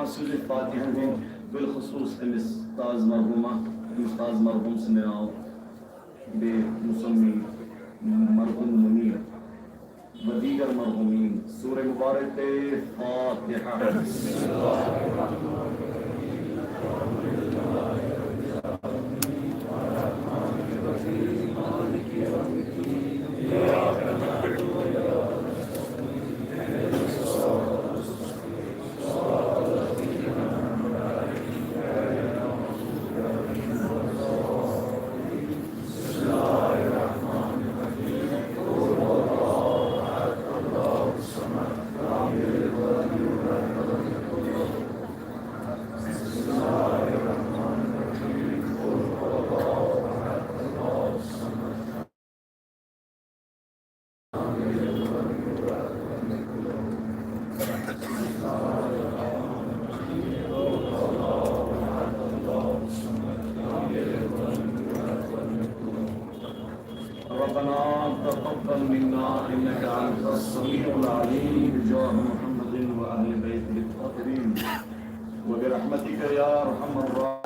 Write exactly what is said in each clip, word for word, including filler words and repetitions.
سٕنٛزِ فاتحہ ہٕنٛدۍ، بالخصوص أمِس تاز مرحوٗمہ، أمِس تاز مرحوٗم سٕنٛدِ ناو، بیٚیہِ مسمی مرحوٗم منیٖر و دیگر مرحومین۔ سورہ مبارک فاتحہ۔ ربنا تقبل منا إنك أنت السميع العليم بجاه محمد وأهل بيته الطاهرين وبرحمتك يا أرحم الراحمين.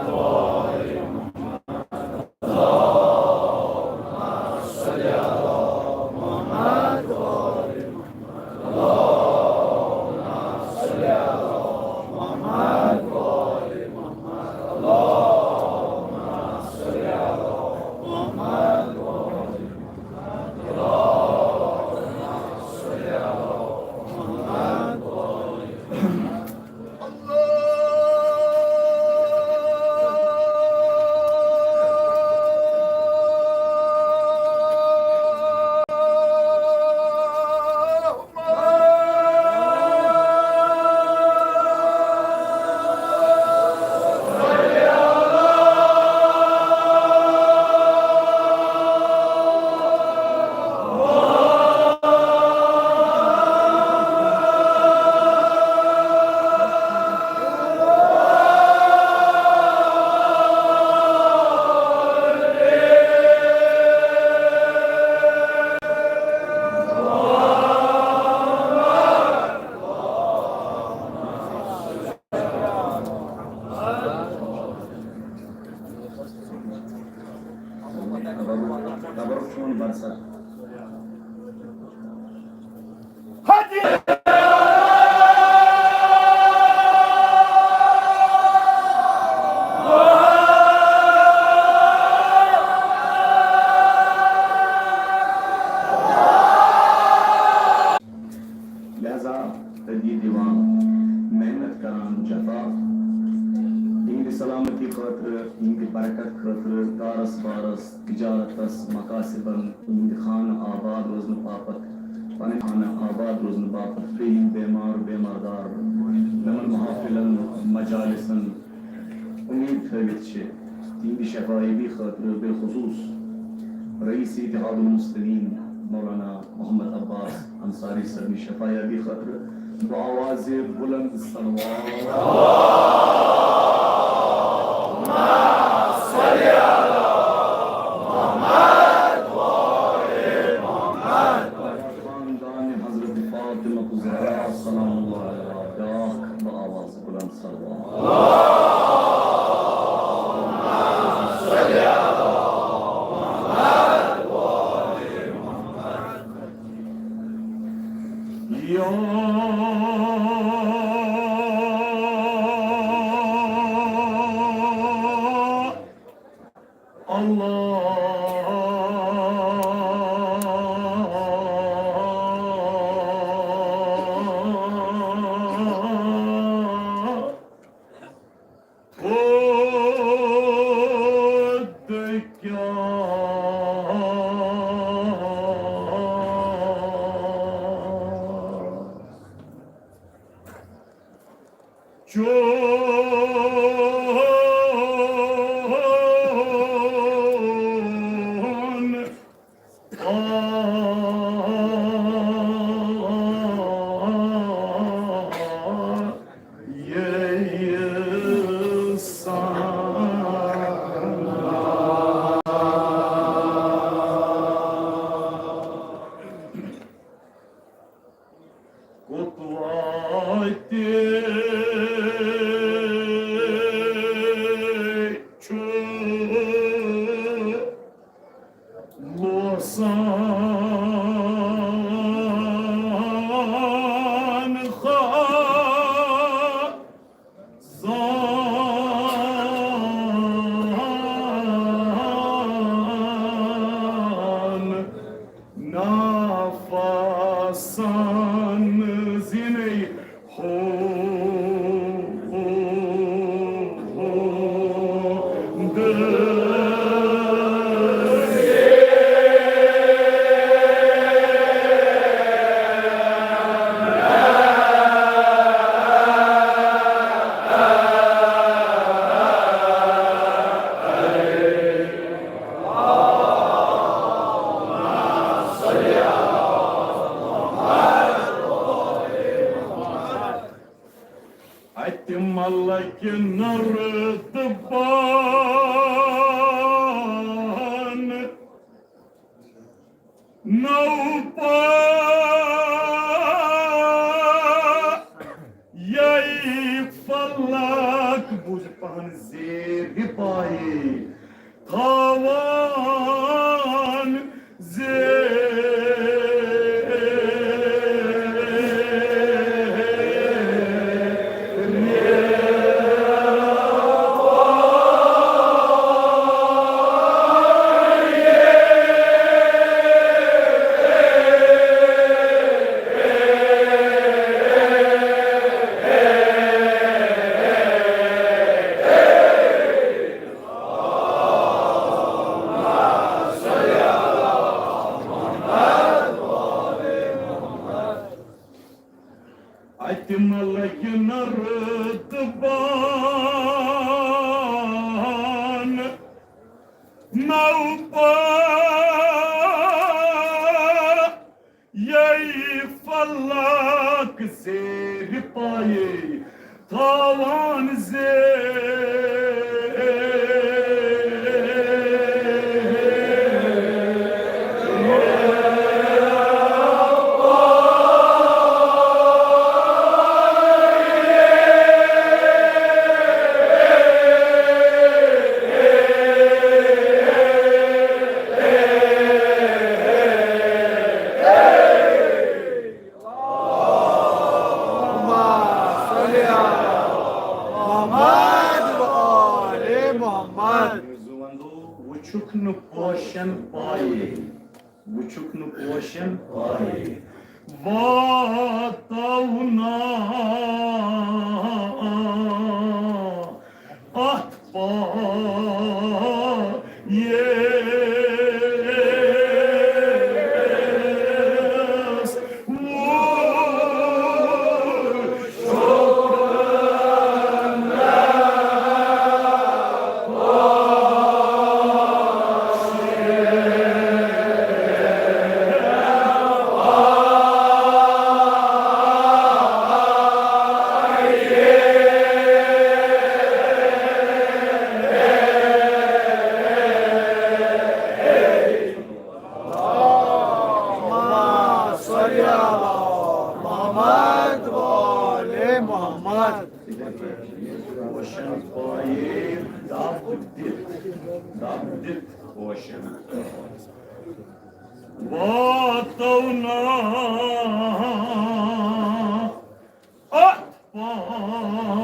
تبرک، تبرک چھُ وۄنۍ برسر۔ لہذا تٔتی دِوان، محنت کران جفا، یِہنٛدِ سلامتی خٲطرٕ، یِہنٛدِ برکت خٲطرٕ، کارس بارس، تجارتس، مکاسبن، یِہنٛدِ خانہٕ آباد روزنہٕ باپتھ، پنٕنۍ خانہٕ آباد روزنہٕ باپتھ، بیٚیہِ یِم بیمار، بیمار دار، یِمن محافلن، مجالسن، امید تھٲوِتھ چھِ تِہنٛدِ شفایابی خٲطرٕ بالخصوص رئیس اتحاد المسلمین مولانا محمد عباس انصاری صٲبنہِ شفایابی خٲطرٕ بآواز بلند صلوات۔ خاندان حضرت فاطمہ الزہرا سلام اللہ علیہا، بیاکھ بآواز بلند صلوات۔ یا اللہ۔ چون کوٚت واتہِ؟ ملک نردبان نو پا یے فلک بوز پہن زیر پائے تھاوان زیر۔ اتہِ مہ لگہِ نہ رٲتھ بان نو پا یے فلک زیر پایے تھاوان زیر۔ محمد و آل محمد۔ وُچھُکھ نہٕ پوشن پایے، وُچھُکھ نہٕ پوشن پایے۔ واتو نا اتھ پایے۔ محمد و آل محمد۔ پوشن پایے دب دِتھ، دب دِتھ پوشن۔ واتو نا اتھ پایس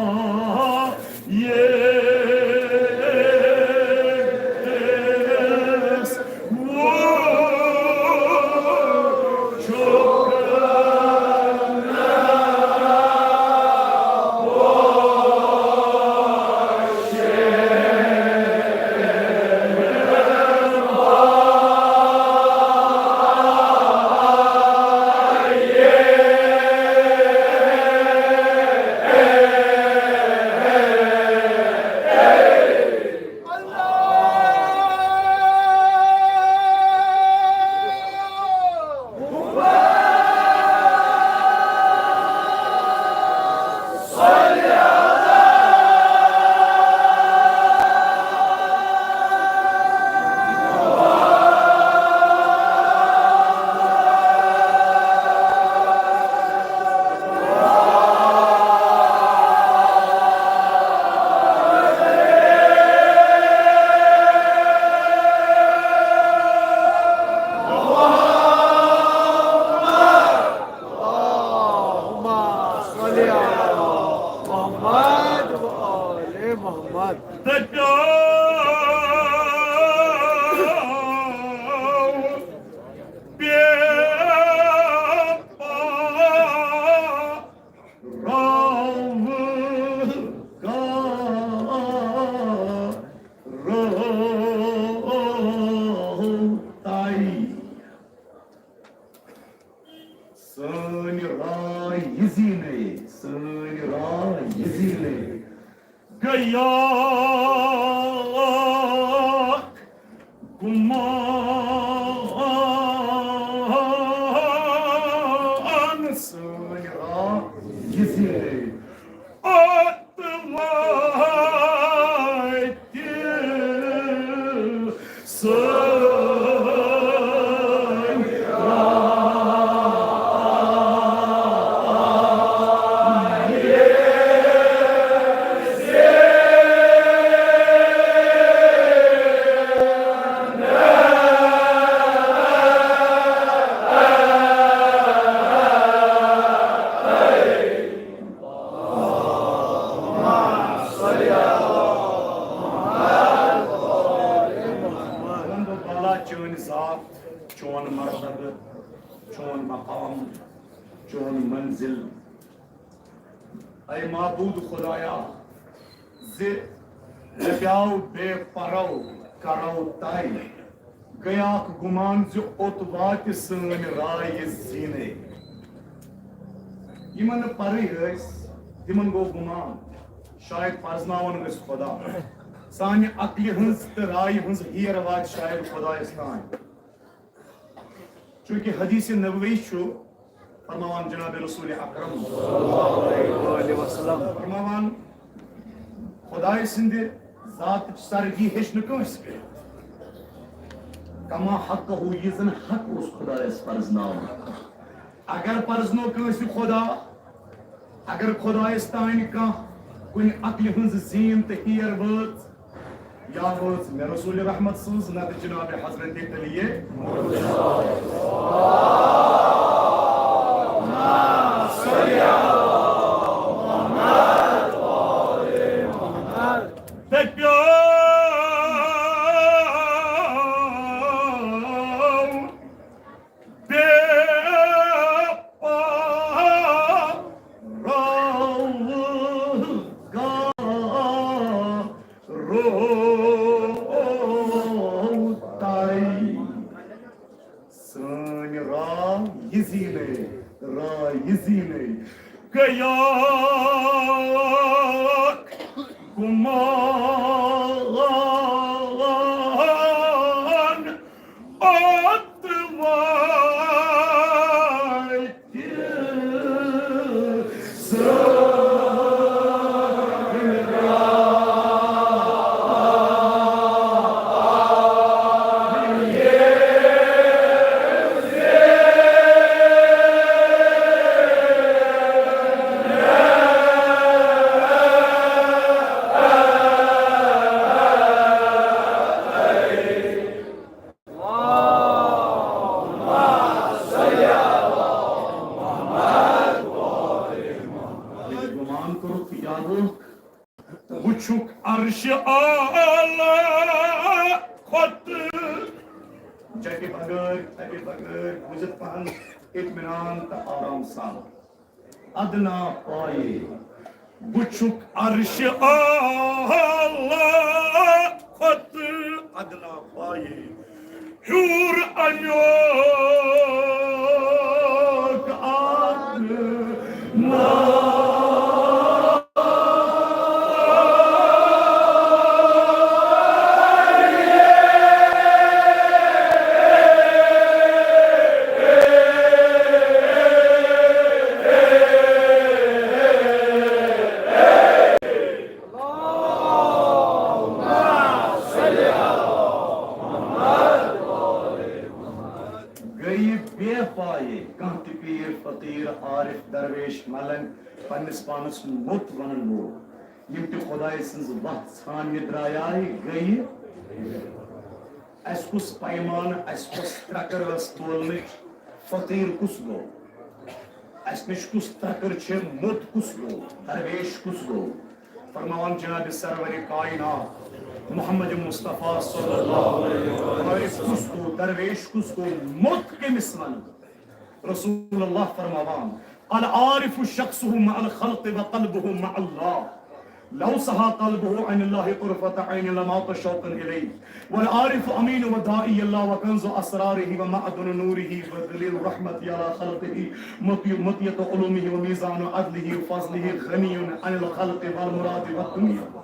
وُچھُکھ اللهم صل على محمد وآل محمد۔ دپیو بے پا راو کا رو تائی۔ سٲنۍ راے یہِ زیٖنے، سٲنۍ راے یہِ زیٖنے۔ گٔیاکھ گُمان سٲنۍ راے یہِ زیٖنے۔ اتھ وَنہٕ بہٕ بالا چٲنۍ ذات، چون مرتبہٕ، چون مقام، چون منزل۔ اے معبود خدایا، زِ مےٚ پیٛاو بے پرو کرو تَے۔ گٔے اکھ گُمان زِ اوٚت واتہِ سٲنۍ راے یہِ زیٖنے۔ یِمن نہٕ پرٕے ٲسۍ، تِمن گوٚو گُمان، شاید پرزناوان ٲسۍ خدا۔ سانہِ عقلہِ ہٕنٛز تہٕ رایہِ ہٕنٛز ہیر واتہِ شاید خدایس تام۔ چونکہ حدیث نبوی چھُ فرماوان جناب رسول اکرم صلی اللہ علیہ وسلم۔ فرماوان، خدائے سٕنٛدِ ذاتٕچ سرگی ہیٚچھ نہٕ کٲنٛسہِ کٔرِتھ۔ کما حقہ، یہِ زن حق اوس خدایس پرزناوُن۔ اگر پرزنو کٲنٛسہِ خدا، اگر خدایس تانۍ کانٛہہ کُنہِ عقلہِ ہٕنٛز زیٖن تہٕ ہیر وٲژ، یا وٲژ مےٚ رسول رحمت سٕنٛز، نتہٕ جناب حضرت علی۔ دٔپیو بے پا روزگار روتائی۔ سٲنۍ راے یہِ زیٖنے، راے یہِ زیٖنے۔ گٔیاکھ گُمان اوٚت واتہِ۔ ییٚلہِ گُمان کوٚرُکھ تہٕ کیٛاہ گوٚو؟ وٕچھُکھ عرشِ اعلیٰ کھۄتہٕ۔ چٹہِ بغٲر، چٹہِ بغٲر، بوٗزِتھ پہن اطمینان تہٕ آرام سان۔ ادنا پایے۔ وٕچھُکھ عرشِ اعلیٰ کھۄتہٕ ادنا پایے۔ ہیوٚر اَمیُک اکھ ناو۔ گٔیہِ بے پایہِ کانٛہہ تہِ پیٖر، فقیٖر، عارف، درویش، ملنگ، پننِس پانس موٚت ونن وول۔ یِم تہِ خۄدایہِ سٕنٛز وَتھ ژھانٛڈنہِ درٛایایہِ، گٔیہِ۔ اَسہِ کُس پیمانہٕ، اَسہِ کۄس ترٛکٕر ٲس تولنٕچ؟ فقیٖر کُس گوٚو؟ اَسہِ نِش کُس ترٛکٕر چھِ؟ موٚت کُس گوٚو؟ درویش کُس گوٚو؟ فرماوان جناب سرور کائنات محمد مصطفیٰ صلی اللہ علیہ وسلم، کُس گوٚو؟ درویش کُس گوٚو؟ موٚت کٔمِس وَنہٕ؟ رسول اللہ فرماوان، العارف شخصه مع الخلق وقلبه مع اللہ۔ لو سها قلبه عن الله طرفة عين لمات شوقا إليه۔ والعارف أمين وداعي الله وكنز أسراره ومعدن نوره ودليل رحمته على خلقه مطية علومه وميزان عدله وفضله غني عن الخلق والمراد والدنيا۔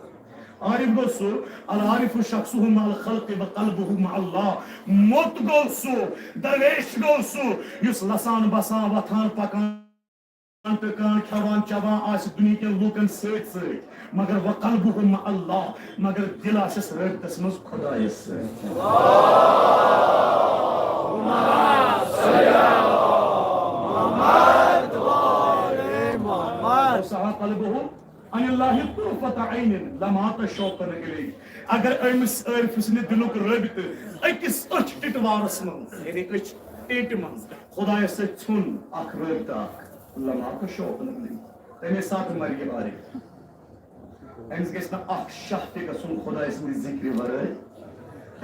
عارف گوٚو سُہ، العارف شخصه مع الخلق وقلبه مع اللہ۔ موٚت گوٚو سُہ، درویش گوٚو سُہ، یُس لسان بسان وۄتھان پکان تہٕ کانٛہہ کھٮ۪وان چٮ۪وان آسہِ دُنیہکٮ۪ن لوٗکن سۭتۍ سۭتۍ، مگر وقلبه مع اللہ، مگر دِل آسٮ۪س رٲبطس منٛز خۄدایس سۭتۍ۔ سہا قلبه عن اللہ طرفة عین لمات شوقا الیہ۔ اگر أمِس عارف سٕنٛدِ دِلُک رٲبطہٕ أکِس أچھ ٹِٹوارس منٛز، یعنی أچھ ٹیٚٹہِ منٛز، خۄدایس سۭتۍ ژھیوٚن اکھ رٲبطہٕ اکھ، لمات شوقا الیہ، تمے ساتہٕ مرِ یہِ عارف۔ أمِس گژھِ نہٕ اکھ شاہ تہِ گژھُن خۄداے سٕنٛدِ ذِکرِ ورٲے۔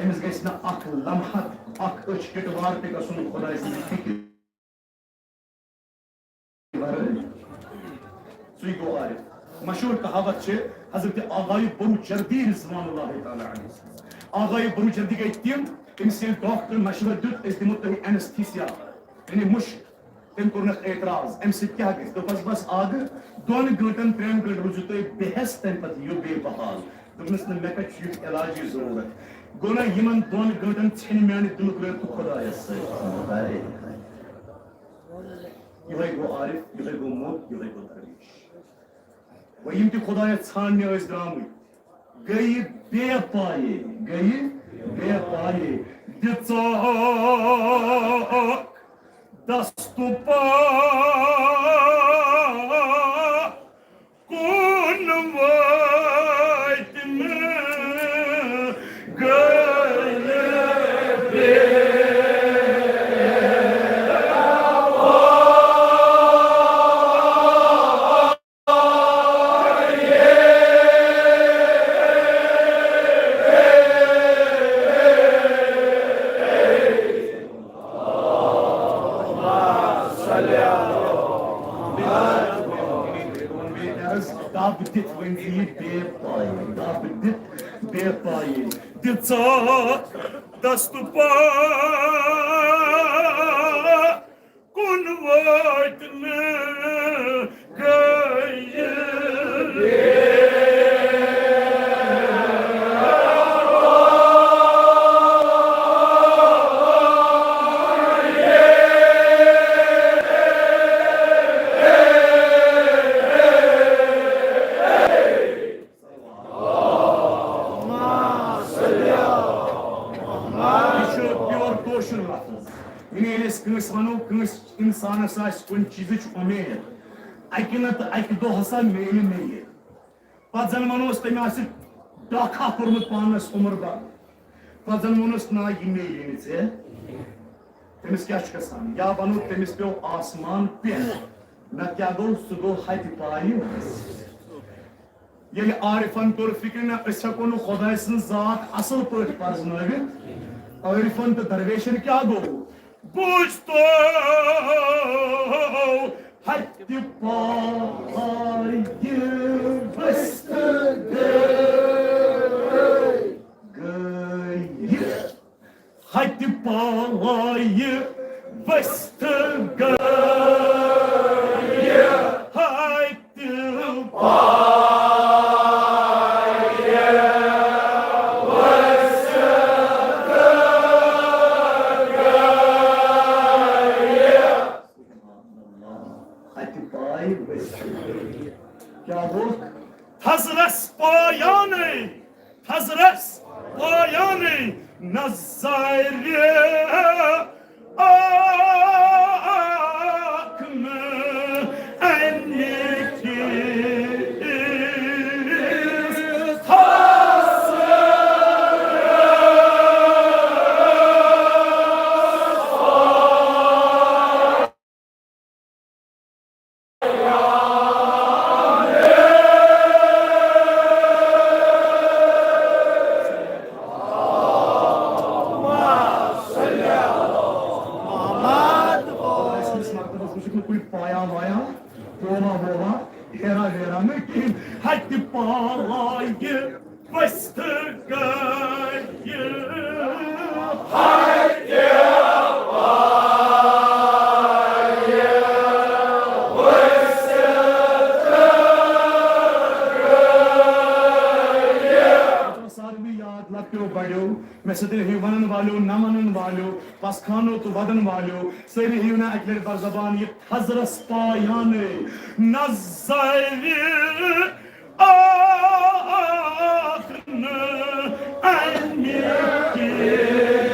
أمِس گژھِ نہٕ اکھ لمحہ، اکھ أچھ ٹِٹوار تہِ گژھُن خۄداے سٕنٛدِ فِکرِ ورٲے۔ سُے گوٚو عارف۔ مشہوٗر کہاوت چھِ حضرت آغایہِ بروجردی رضوان اللہ تعالیٰ علیہ۔ آغایہِ بروجردی گٔے تِم، تٔمِس ییٚلہِ ڈاکٹر مشورٕ دیُت، أسۍ دِمو تۄہہِ anesthesia، یعنی مُشک۔ تٔمۍ کوٚر نہٕ اعتراض، اَمہِ سۭتۍ کیٛاہ گژھِ؟ دوٚپُس، بس اَکھ، دۄن گٲنٛٹن، ترٛٮ۪ن گٲنٛٹن روٗزِو تُہۍ بے حٮ۪س، تَمہِ پتہٕ یِیِو بیٚیہِ بحال۔ دوٚپنَس، نہ، مےٚ کَتہِ چھُ یُتھ علاجٕے ضروٗرت؟ گوٚو نہ یِمن دۄن گٲنٛٹن ژھیٚنہِ میٛانہِ دِلُک رٲبطہٕ خۄدایَس سۭتۍ۔ یِہوٚے گوٚو عارف، یِہوٚے گوٚو موٚت، یِہوٚے گوٚو درویش۔ وۄنۍ یِم تہِ خۄدایَس ژھانٛڈنہِ ٲسۍ درٛامٕتۍ، گٔیہِ بے پایہِ، گٔیہِ بے پایہِ۔ دِژاکھ دستہٕ پا کُن وٲتۍ نہٕ گٔیہِ بے۔ دب دِتھ ؤنۍ زِ یہِ بے پایہِ، دب دِتھ بے پایہِ۔ دِژاکھ دستہٕ پا کُن وٲتۍ نہٕ گٔیہِ۔ یہِ چھُ pure کٲشُر لفظ۔ یعنی ییٚلہِ أسۍ کٲنٛسہِ وَنو، کٲنٛسہِ اِنسانَس آسہِ کُنہِ چیٖزٕچ اُمید، اَکہِ نَتہٕ اَکہِ دۄہ ہسا میلہِ مےٚ یہِ۔ پَتہٕ زَن وَنوس، تٔمۍ آسہِ ڈاکھا کوٚرمُت پانَس عمر بھر۔ پَتہٕ زَن ووٚنُس، نہ، یہِ میلہِ نہٕ ژےٚ۔ تٔمِس کیٛاہ چھُ گژھان؟ یا وَنو، تٔمِس پیوٚو آسمان پٮ۪ٹھ۔ نہ کیٛاہ گوٚو؟ سُہ گوٚو ہَتہِ پایہِ۔ ییٚلہِ عارفن توٚر فِکرِ، نہ، أسۍ ہٮ۪کو نہٕ خۄداے سٕنٛز ذات اَصٕل پٲٹھۍ پرزنٲوِتھ، عارفن تہٕ درویشن کیٛاہ گوٚو؟ بوٗزتو ہتہِ پایہِ ؤستہٕ گٔیہِ۔ ہتہِ پایہِ ؤستہٕ گٔیہِ۔ ہتہِ پایہِ ؤستہٕ گٔیہِ۔ ہتہِ پایہِ ؤستہٕ۔ کیٛاہ گوٚو؟ تھزرس پایانٕے، تھزرس پایانٕے نظرِ اکھ نہٕ اَمہِ کِس تھزرس پایا وایا، پووا وووا، ہیرا ویرا نہٕ کِہیٖنۍ۔ ہتہِ پایہِ ؤستہٕ گٔیہِ۔ ہتہِ پایہِ ؤستہٕ گٔیہِ۔ ساروٕے یاد، لۄکٹیو بڑیو، مےٚ سۭتۍ رٔہِو ونن والیو، نہ ونن والیو، پسخانو تہٕ ودن والیو، سٲری ہیٚیِو نا اکہِ لٹہِ بر زبان یہِ تھزرس پایانٕے نظرِ اکھ نہٕ اَمہِ کِس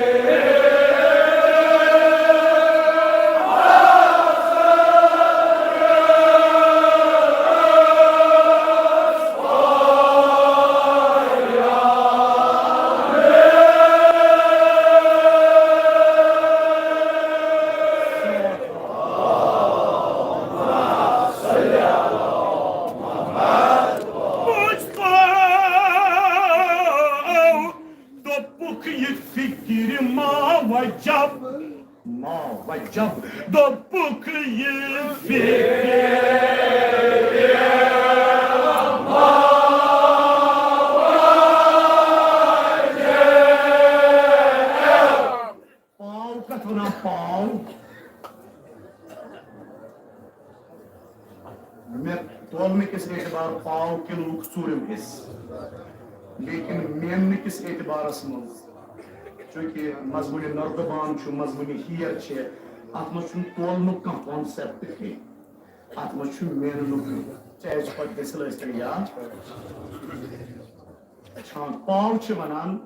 جب، ما وجب، دوٚپُکھ یہِ فِکرِ۔ پاو کتھ ونان؟ پاو۔ مےٚ تولنہٕ کِس اعتبار پاو کِلوُک ژوٗرِم حصہٕ، لیکن میننہٕ کِس اعتبارس منٛز، چونکہ مضموٗنِ نردبان چھُ، مضموٗنِ ہیر چھِ، اتھ منٛز چھُنہٕ تولنُک کانٛہہ concept کینٛہہ، اتھ منٛز چھُ میننُک، چاہے سُہ پتہٕ دٔسِل ٲسۍ تن یا چھان۔ پاو چھِ ونان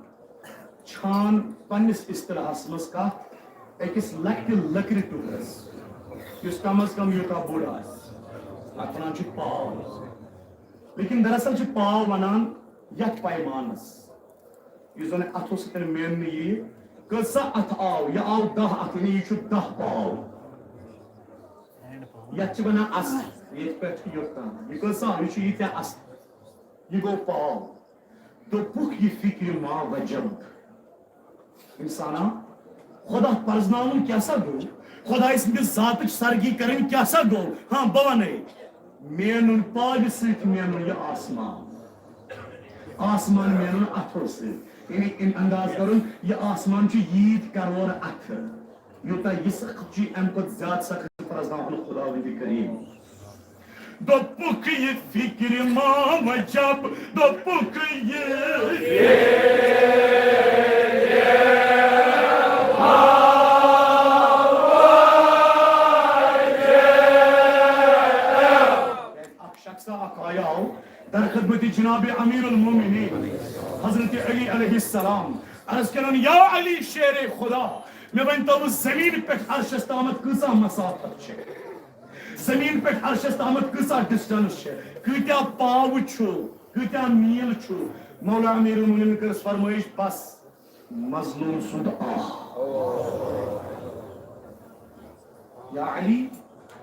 چھان پننِس اصطلاحس منٛز کتھ أکِس لۄکٹہِ لٔکرِ ٹُکرس، یُس کم از کم یوٗتاہ بوٚڑ آسہِ، اتھ ونان چھِ پاو۔ لیکن دراصل چھِ پاو ونان یتھ پیمانس، یُس زن اتھو سۭتۍ میننہٕ ییہِ۔ کۭژاہ اتھٕ آو؟ یہِ آو دَہ اتھٕ، یعنی یہِ چھُ دَہ پاو۔ یتھ چھِ ونان اَسہٕ، ییٚتہِ پٮ۪ٹھ چھُ یوٚت تام۔ یہِ کۭژاہ؟ یہِ چھُ ییٖتیٛاہ اَسہٕ۔ یہِ گوٚو پاو۔ دوٚپُکھ، یہِ فِکرِ ما وجب۔ انسانا، خدا پرزناوُن کیٛاہ سا گوٚو؟ خدایہِ سٕنٛدِ ذاتٕچ سرگی کرٕنۍ کیٛاہ سا گوٚو؟ ہاں، بہٕ وَنَے۔ مینُن پاوِ سۭتۍ مینُن یہِ آسمان۔ آسمان مینُن اَتھو سۭتۍ۔ یعنی اَمہِ انداز کرُن، یہِ آسمان چھُ ییٖتۍ کرور اَتھٕ۔ یوٗتاہ یہِ سخت چھُ، اَمہِ کھۄتہٕ زیادٕ سخت پرزناوُن خداوندِ کریم۔ دوٚپُکھ، یہِ فِکرِ ما وجب، دوٚپُکھ، یہِ اکھ شخص اکھ آیاو در خدمت جناب امیر المومنین حضرت علی علیہ السلام، عرض کران، یا علی شیر خدا، مےٚ ؤنۍ تو، زمین پٮ۪ٹھ عرشس تامتھ کۭژاہ مسافت چھِ؟ زمین پٮ۪ٹھ عرشس تامتھ کۭژاہ distance چھِ؟ کۭتیاہ پاوٕ چھُ؟ کۭتیاہ میٖل چھُ؟ مولا امیر المومنین کٔرٕس فرمٲیش، بس، مظلوم سُنٛد آہ۔ یا علی،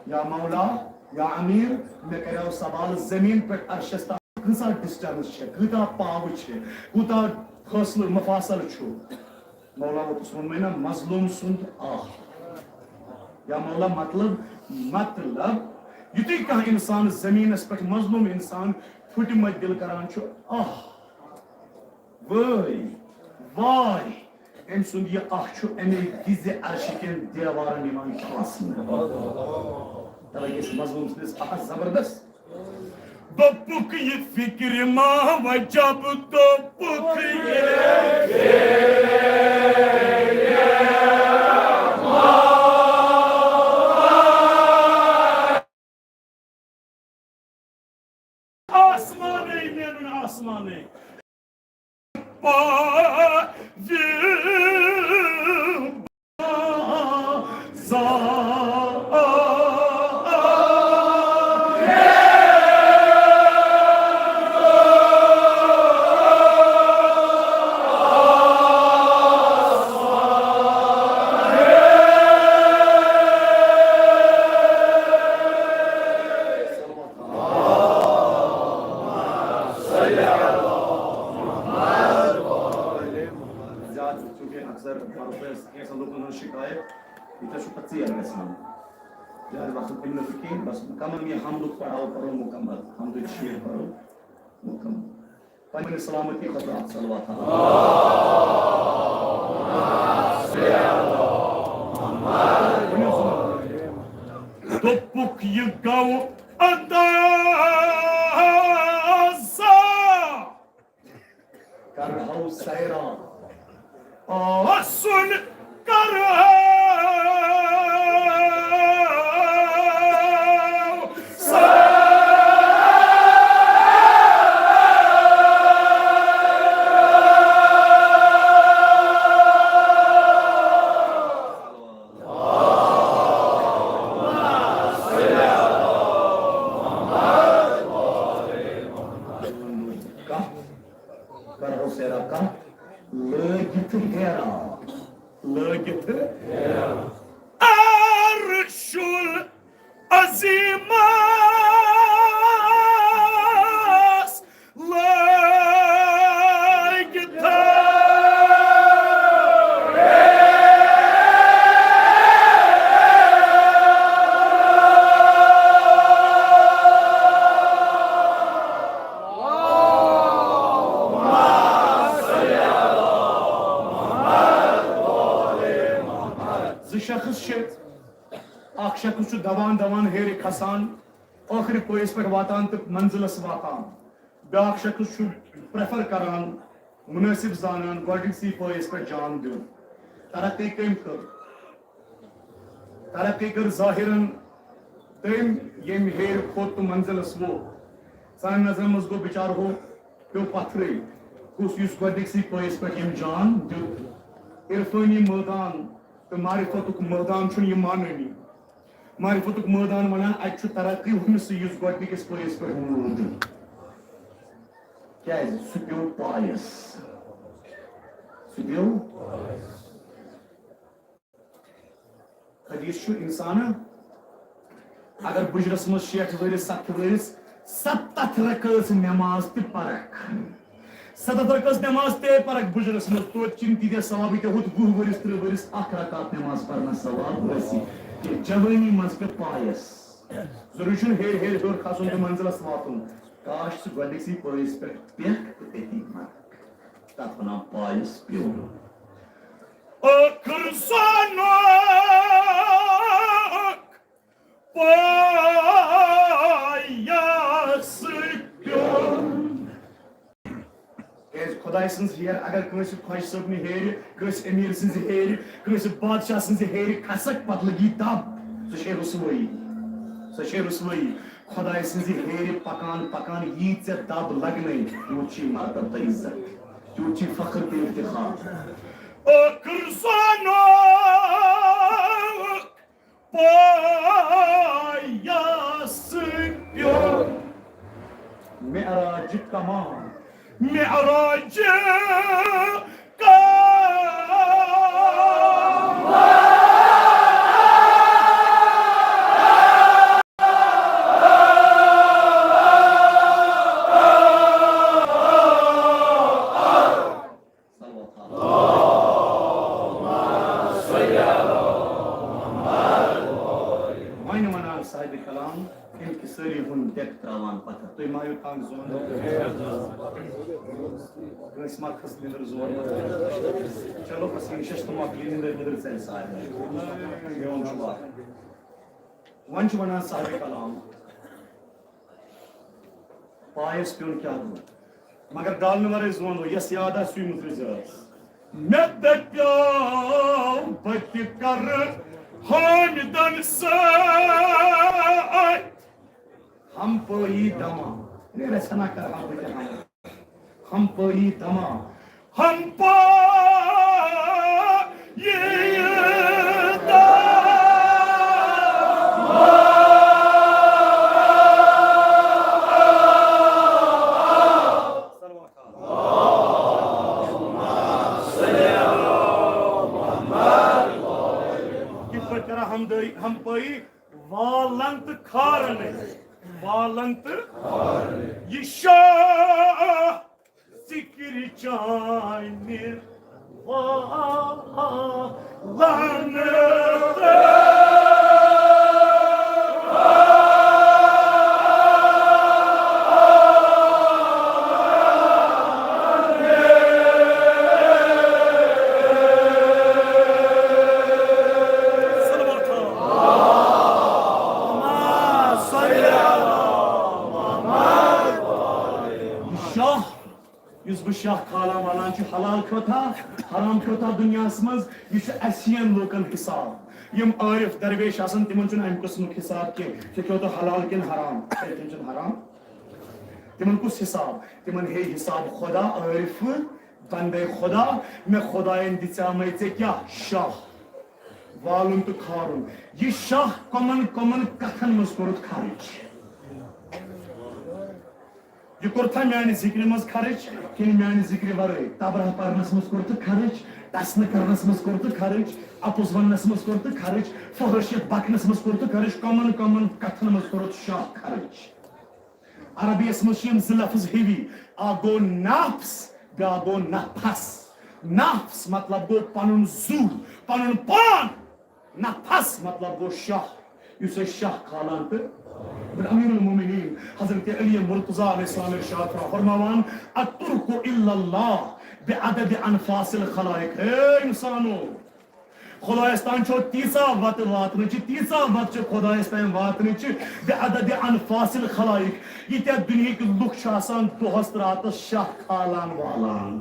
یا مولا، یا امیر، مےٚ کریو سوال، زمین پٮ۪ٹھ عرشس تام کۭژاہ distance چھِ، کۭتیاہ پاوٕ چھِ، کوٗتاہ فٲصلہٕ مفاصل چھُ؟ مولا ووتُس ووٚنمَے نا، مظلوم سُنٛد آہ۔ یا مولا، مطلب، مطلب، یُتھُے کانٛہہ انسان زمینس پٮ۪ٹھ، مظلوم انسان، پھُٹہِ متہِ دِل کران چھُ، آہ، وٲے، واے، أمۍ سُنٛد یہِ آہ چھُ اَمے وِزِ عرشہِ کٮ۪ن دیوارن یِوان کھاسنہٕ۔ توے گژھِ مظلوم سٕنٛدِس آہس زبردست۔ دوٚپُکھ، یہِ فِکرِ ما وجب، دوٚپُکھ، یہِ آسمانے مینُن آسمانے۔ پاوِ زیادٕ چونکہ اکثر پرو کینٛژن لوٗکن ہٕنٛز شکایت، ییٚتہِ چھُ پتہٕ ژیر گژھان۔ زیادٕ وقت دِمہٕ نہٕ بہٕ کینٛہہ، بس مکمل یہِ حمدُک پڑاو پرو مکمل، حمدٕچ شیٖر پرو مکمل۔ پننہِ سلامتی خٲطرٕ اکھ صلوات۔ دوٚپُکھ، یہِ گوٚو اندازہ۔ کرہو سیران۔ آسُن کرہو سیران۔ کرہو سیرا کتھ، لٲگِتھ ہیرا، لٲگِتھ ہیرا۔ عرش العظیمس لٲگِتھ۔ شخص چھِ، اکھ شخص چھُ دوان دوان ہیٚرِ کھسان، ٲخری پٲیِس پٮ۪ٹھ واتان تہٕ منزلس واتان۔ بیٛاکھ شخص چھُ پریفر کران مُنٲسِب زانان گۄڈٕنِکسٕے پٲیِس پٮ۪ٹھ جان دیُن۔ ترقی کٔمۍ کٔر؟ ترقی کٔر ظٲہِرن تٔمۍ، ییٚمۍ ہیٚرِ کھوٚت تہٕ منزلس ووت۔ سانہِ نظرن منٛز گوٚو بِچارٕ ہُہ پیوٚو پتھرٕے، کُس یُس گۄڈٕنِکسٕے پٲیِس پٮ۪ٹھ ییٚمۍ جان دیُت۔ عرفٲنی مٲدان تہٕ معرفتُک مٲدان چھُنہٕ یہِ مانٲنی۔ معرفتُک مٲدان ونان، اتہِ چھُ ترقی ہُمِسٕے یُس گۄڈٕنِکِس پٲیِس پٮ۪ٹھ ووت۔ کیازِ؟ سُہ پیوٚو پایس۔ سُہ پیوٚو۔ حدیث چھُ، انسان اگر بُجرس منٛز شیٹھ ؤرِس، ستھ ؤرِس، ستتھ رکٲژ نماز تہِ پرکھ۔ ستتھ رکٲژ نماز تہِ پرکھ بُجرس منٛز، توتہِ چھِنہٕ تیٖتیٛاہ ثواب ییٖتیٛاہ ہُتھ وُہ ؤرِس، تٕرٛہ ؤرِس اکھ رکعت نماز پرنس ثواب ٲسی۔ کہِ جوٲنی منٛز پیوٚو پایس۔ ضروٗری چھُنہٕ ہیٚرِ ہیٚرِ ہیوٚر کھسُن تہٕ منزلس واتُن۔ کاش ژٕ گۄڈٕنِکسٕے پٲیِس پٮ۪ٹھ پیٚکھ تہٕ تٔتی مرکھ۔ تتھ ونان پایس پیوٚو۔ ٲخٕر زانُکھ پایس پیوٚو۔ کیازِ خۄداے سٕنٛز ہیر، اگر کٲنٛسہِ خۄجہِ صٲبنہِ ہیرِ، کٲنٛسہِ أمیٖر سٕنٛزِ ہیرِ، کٲنٛسہِ بادشاہ سٕنٛزِ ہیرِ کھسکھ، پتہٕ لگی دب، سۄ چھے رسوٲیی، سۄ چھے رسوٲیی۔ خۄداے سٕنٛزِ ہیرِ پکان پکان یی ژےٚ دب لگنے، تیوٗت چھُے مرتبہٕ تہٕ عزت، تیوٗت چھُے فخر تہٕ افتخار۔ ٲخٕر زانُکھ پایس پیوٚو۔ معراج کمان، معراج کمان۔ صلوات۔ وۄنۍ وَنان صاحبِ کلام، ییٚمہِ کہِ سٲری ہُنٛد ڈٮ۪کہٕ ترٛاوان پتھر۔ تُہۍ ما ہٲیِو تنگ زون؟ کٲنٛسہِ ما کھٔژ نِندٕر زون؟ چلو بس، یہِ شش تہٕ مۄکلہِ نِندٕر، نِندٕر ژَلہِ سارنٕے۔ میون چھُ وارٕ۔ وۄنۍ چھُ وَنان صاحبِ کلام، پایس پیوٚن کیٛاہ گوٚو؟ مگر ڈالنہٕ ورٲے زون ہو، یس یاد آسہِ سُے مُترِ زٲژ۔ مےٚ دپیو بہٕ تہِ کرٕ حٲمدن سۭتۍ ہمپٲیی دما۔ ہے رژھنا کرٕ ہا بہٕ تہِ ہم۔ ہمپٲیی دما۔ ہمپٲیی دما۔ کِتھ پٲٹھۍ کران ہمدٲری، ہمپٲیی؟ والن تہٕ کھارن، والن تہٕ یہِ شاہ ذِکرِ چانہِ والن تہٕ۔ شاہ، یُس بہٕ شاہ کھالان والان چھُ، حلال کھیوٚتھا، حرام کھیوٚتھا دُنیاہَس منٛز، یہِ چھُ اَسہِ ہِوٮ۪ن لوٗکَن حِساب۔ یِم عٲرِف درویش آسَن، تِمَن چھُنہٕ اَمہِ قٕسمُک حِساب کینٛہہ، ژےٚ کھیوٚوتھا حلال کِنہٕ حرام، تِم چھِنہٕ حرام۔ تِمَن کُس حِساب؟ تِمَن ہے حِساب خۄدا، عٲرِف، بندے خۄدا، مےٚ خۄدایَن دِژیٛامَے ژےٚ کیٛاہ؟ شاہ۔ والُن تہٕ کھارُن۔ یہِ شاہ کۄمَن کۄمَن کَتھَن منٛز کوٚرُتھ خرٕچ؟ یہِ کوٚرتھا میانہِ ذِکرِ منٛز خرٕچ کِنہٕ میانہِ ذِکرِ ورٲے؟ تبرہ پرنس منٛز کوٚرتھٕ خرٕچ، ٹسنہٕ کرنس منٛز کوٚرتھٕ خرٕچ، اپُز وننس منٛز کوٚرتھٕ خرٕچ، فحٲشیت بکنس منٛز کوٚرتھٕ خرٕچ، کۄمن کۄمن کتھن منٛز کوٚرتھ شاہ خرٕچ؟ عربی یس منٛز چھِ یِم زٕ لفظ ہِوی، اکھ گوٚو نفس، بیٛاکھ گوٚو نفس۔ نفس مطلب گوٚو پنُن زُو، پنُن پان۔ نفس مطلب گوٚو شاہ، یُس أسۍ شاہ کھالان تہٕ۔ امیر المومنین حضرت علی مرتضی علیہ السلام ارشاد فرما-، فرماوان، "الترک الا اللہ بعدد انفاس الخلائق"۔ اے انسانو، خۄدایَس تام چھو تیٖژاہ وَتہٕ واتنٕچہِ، تیٖژاہ وَتہٕ چھِ خۄدایَس تام واتنٕچہِ، بِعددِ اَنفاسِ الخلائق۔ ییٖتیٛاہ دُنیہٕکۍ لُکھ چھِ آسان دۄہَس تہٕ راتَس شاہ کھالان والان۔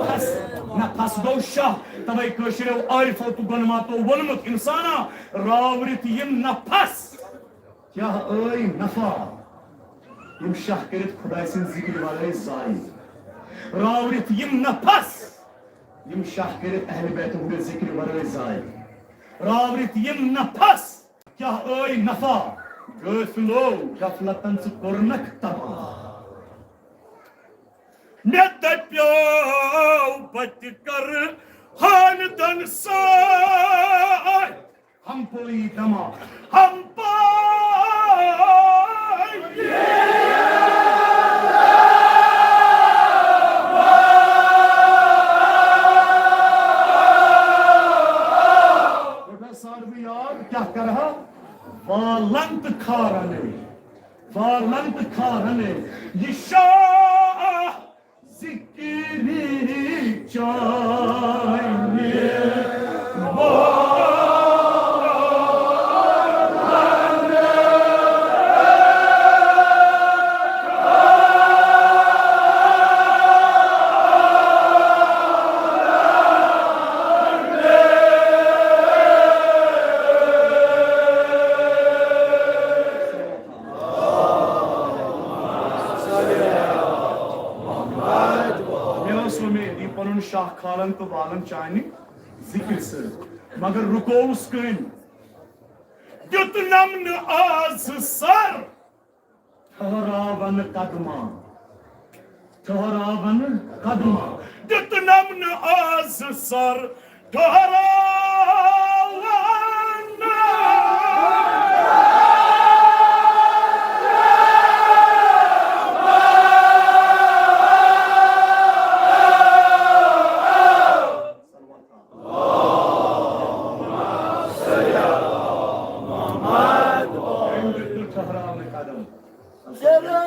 نفس، نفس گوٚو شاہ، تَوَے کٲشِرٮ۪و عارفو تہٕ گۄنماتو ووٚنمُت، اِنسانا، راورِتھ یِم نفس۔ کیٛاہ ٲے نفع؟ یِم شاہ کٔرِتھ خۄداے سٕنٛدِ ذِکرِ ورٲے ضایع۔ راورِتھ یِم نفس، یِم شاہ کٔرِتھ اہلِ بیتہٕ ہٕنٛدِ ذِکرِ ورٲے ضایع۔ راورِتھ یِم نفس، کیٛاہ ٲے نفع؟ غٲفلو، غفلتن ژٕ کوٚرنکھ تباہ۔ مےٚ دَپیو بہٕ تہِ کَرٕ ہاندَن سۭتۍ۔ ہم پوئی دما، ہم پوئی۔ رٹا ساروی یاد، کیٛاہ کرٕ ہا؟ والن تہٕ کھارنے، والن تہٕ کھارنے۔ یہِ شاہ ذِکرِ چانہِ بولن۔ مےٚ ٲس وۄمید، یہِ پنُن شاہ کھالن تہٕ والن چانہِ ذِکرِ سۭتۍ، مگر رُکووُس کٔمۍ؟ دیُت نم نہٕ آز سر ٹھہراون قدمہ، ٹھہراون قدمہ۔ دیُت نم نہٕ آز سر ٹھہراون۔ أمۍ دیُت نہٕ ٹھہراونہٕ قدم۔ شیرے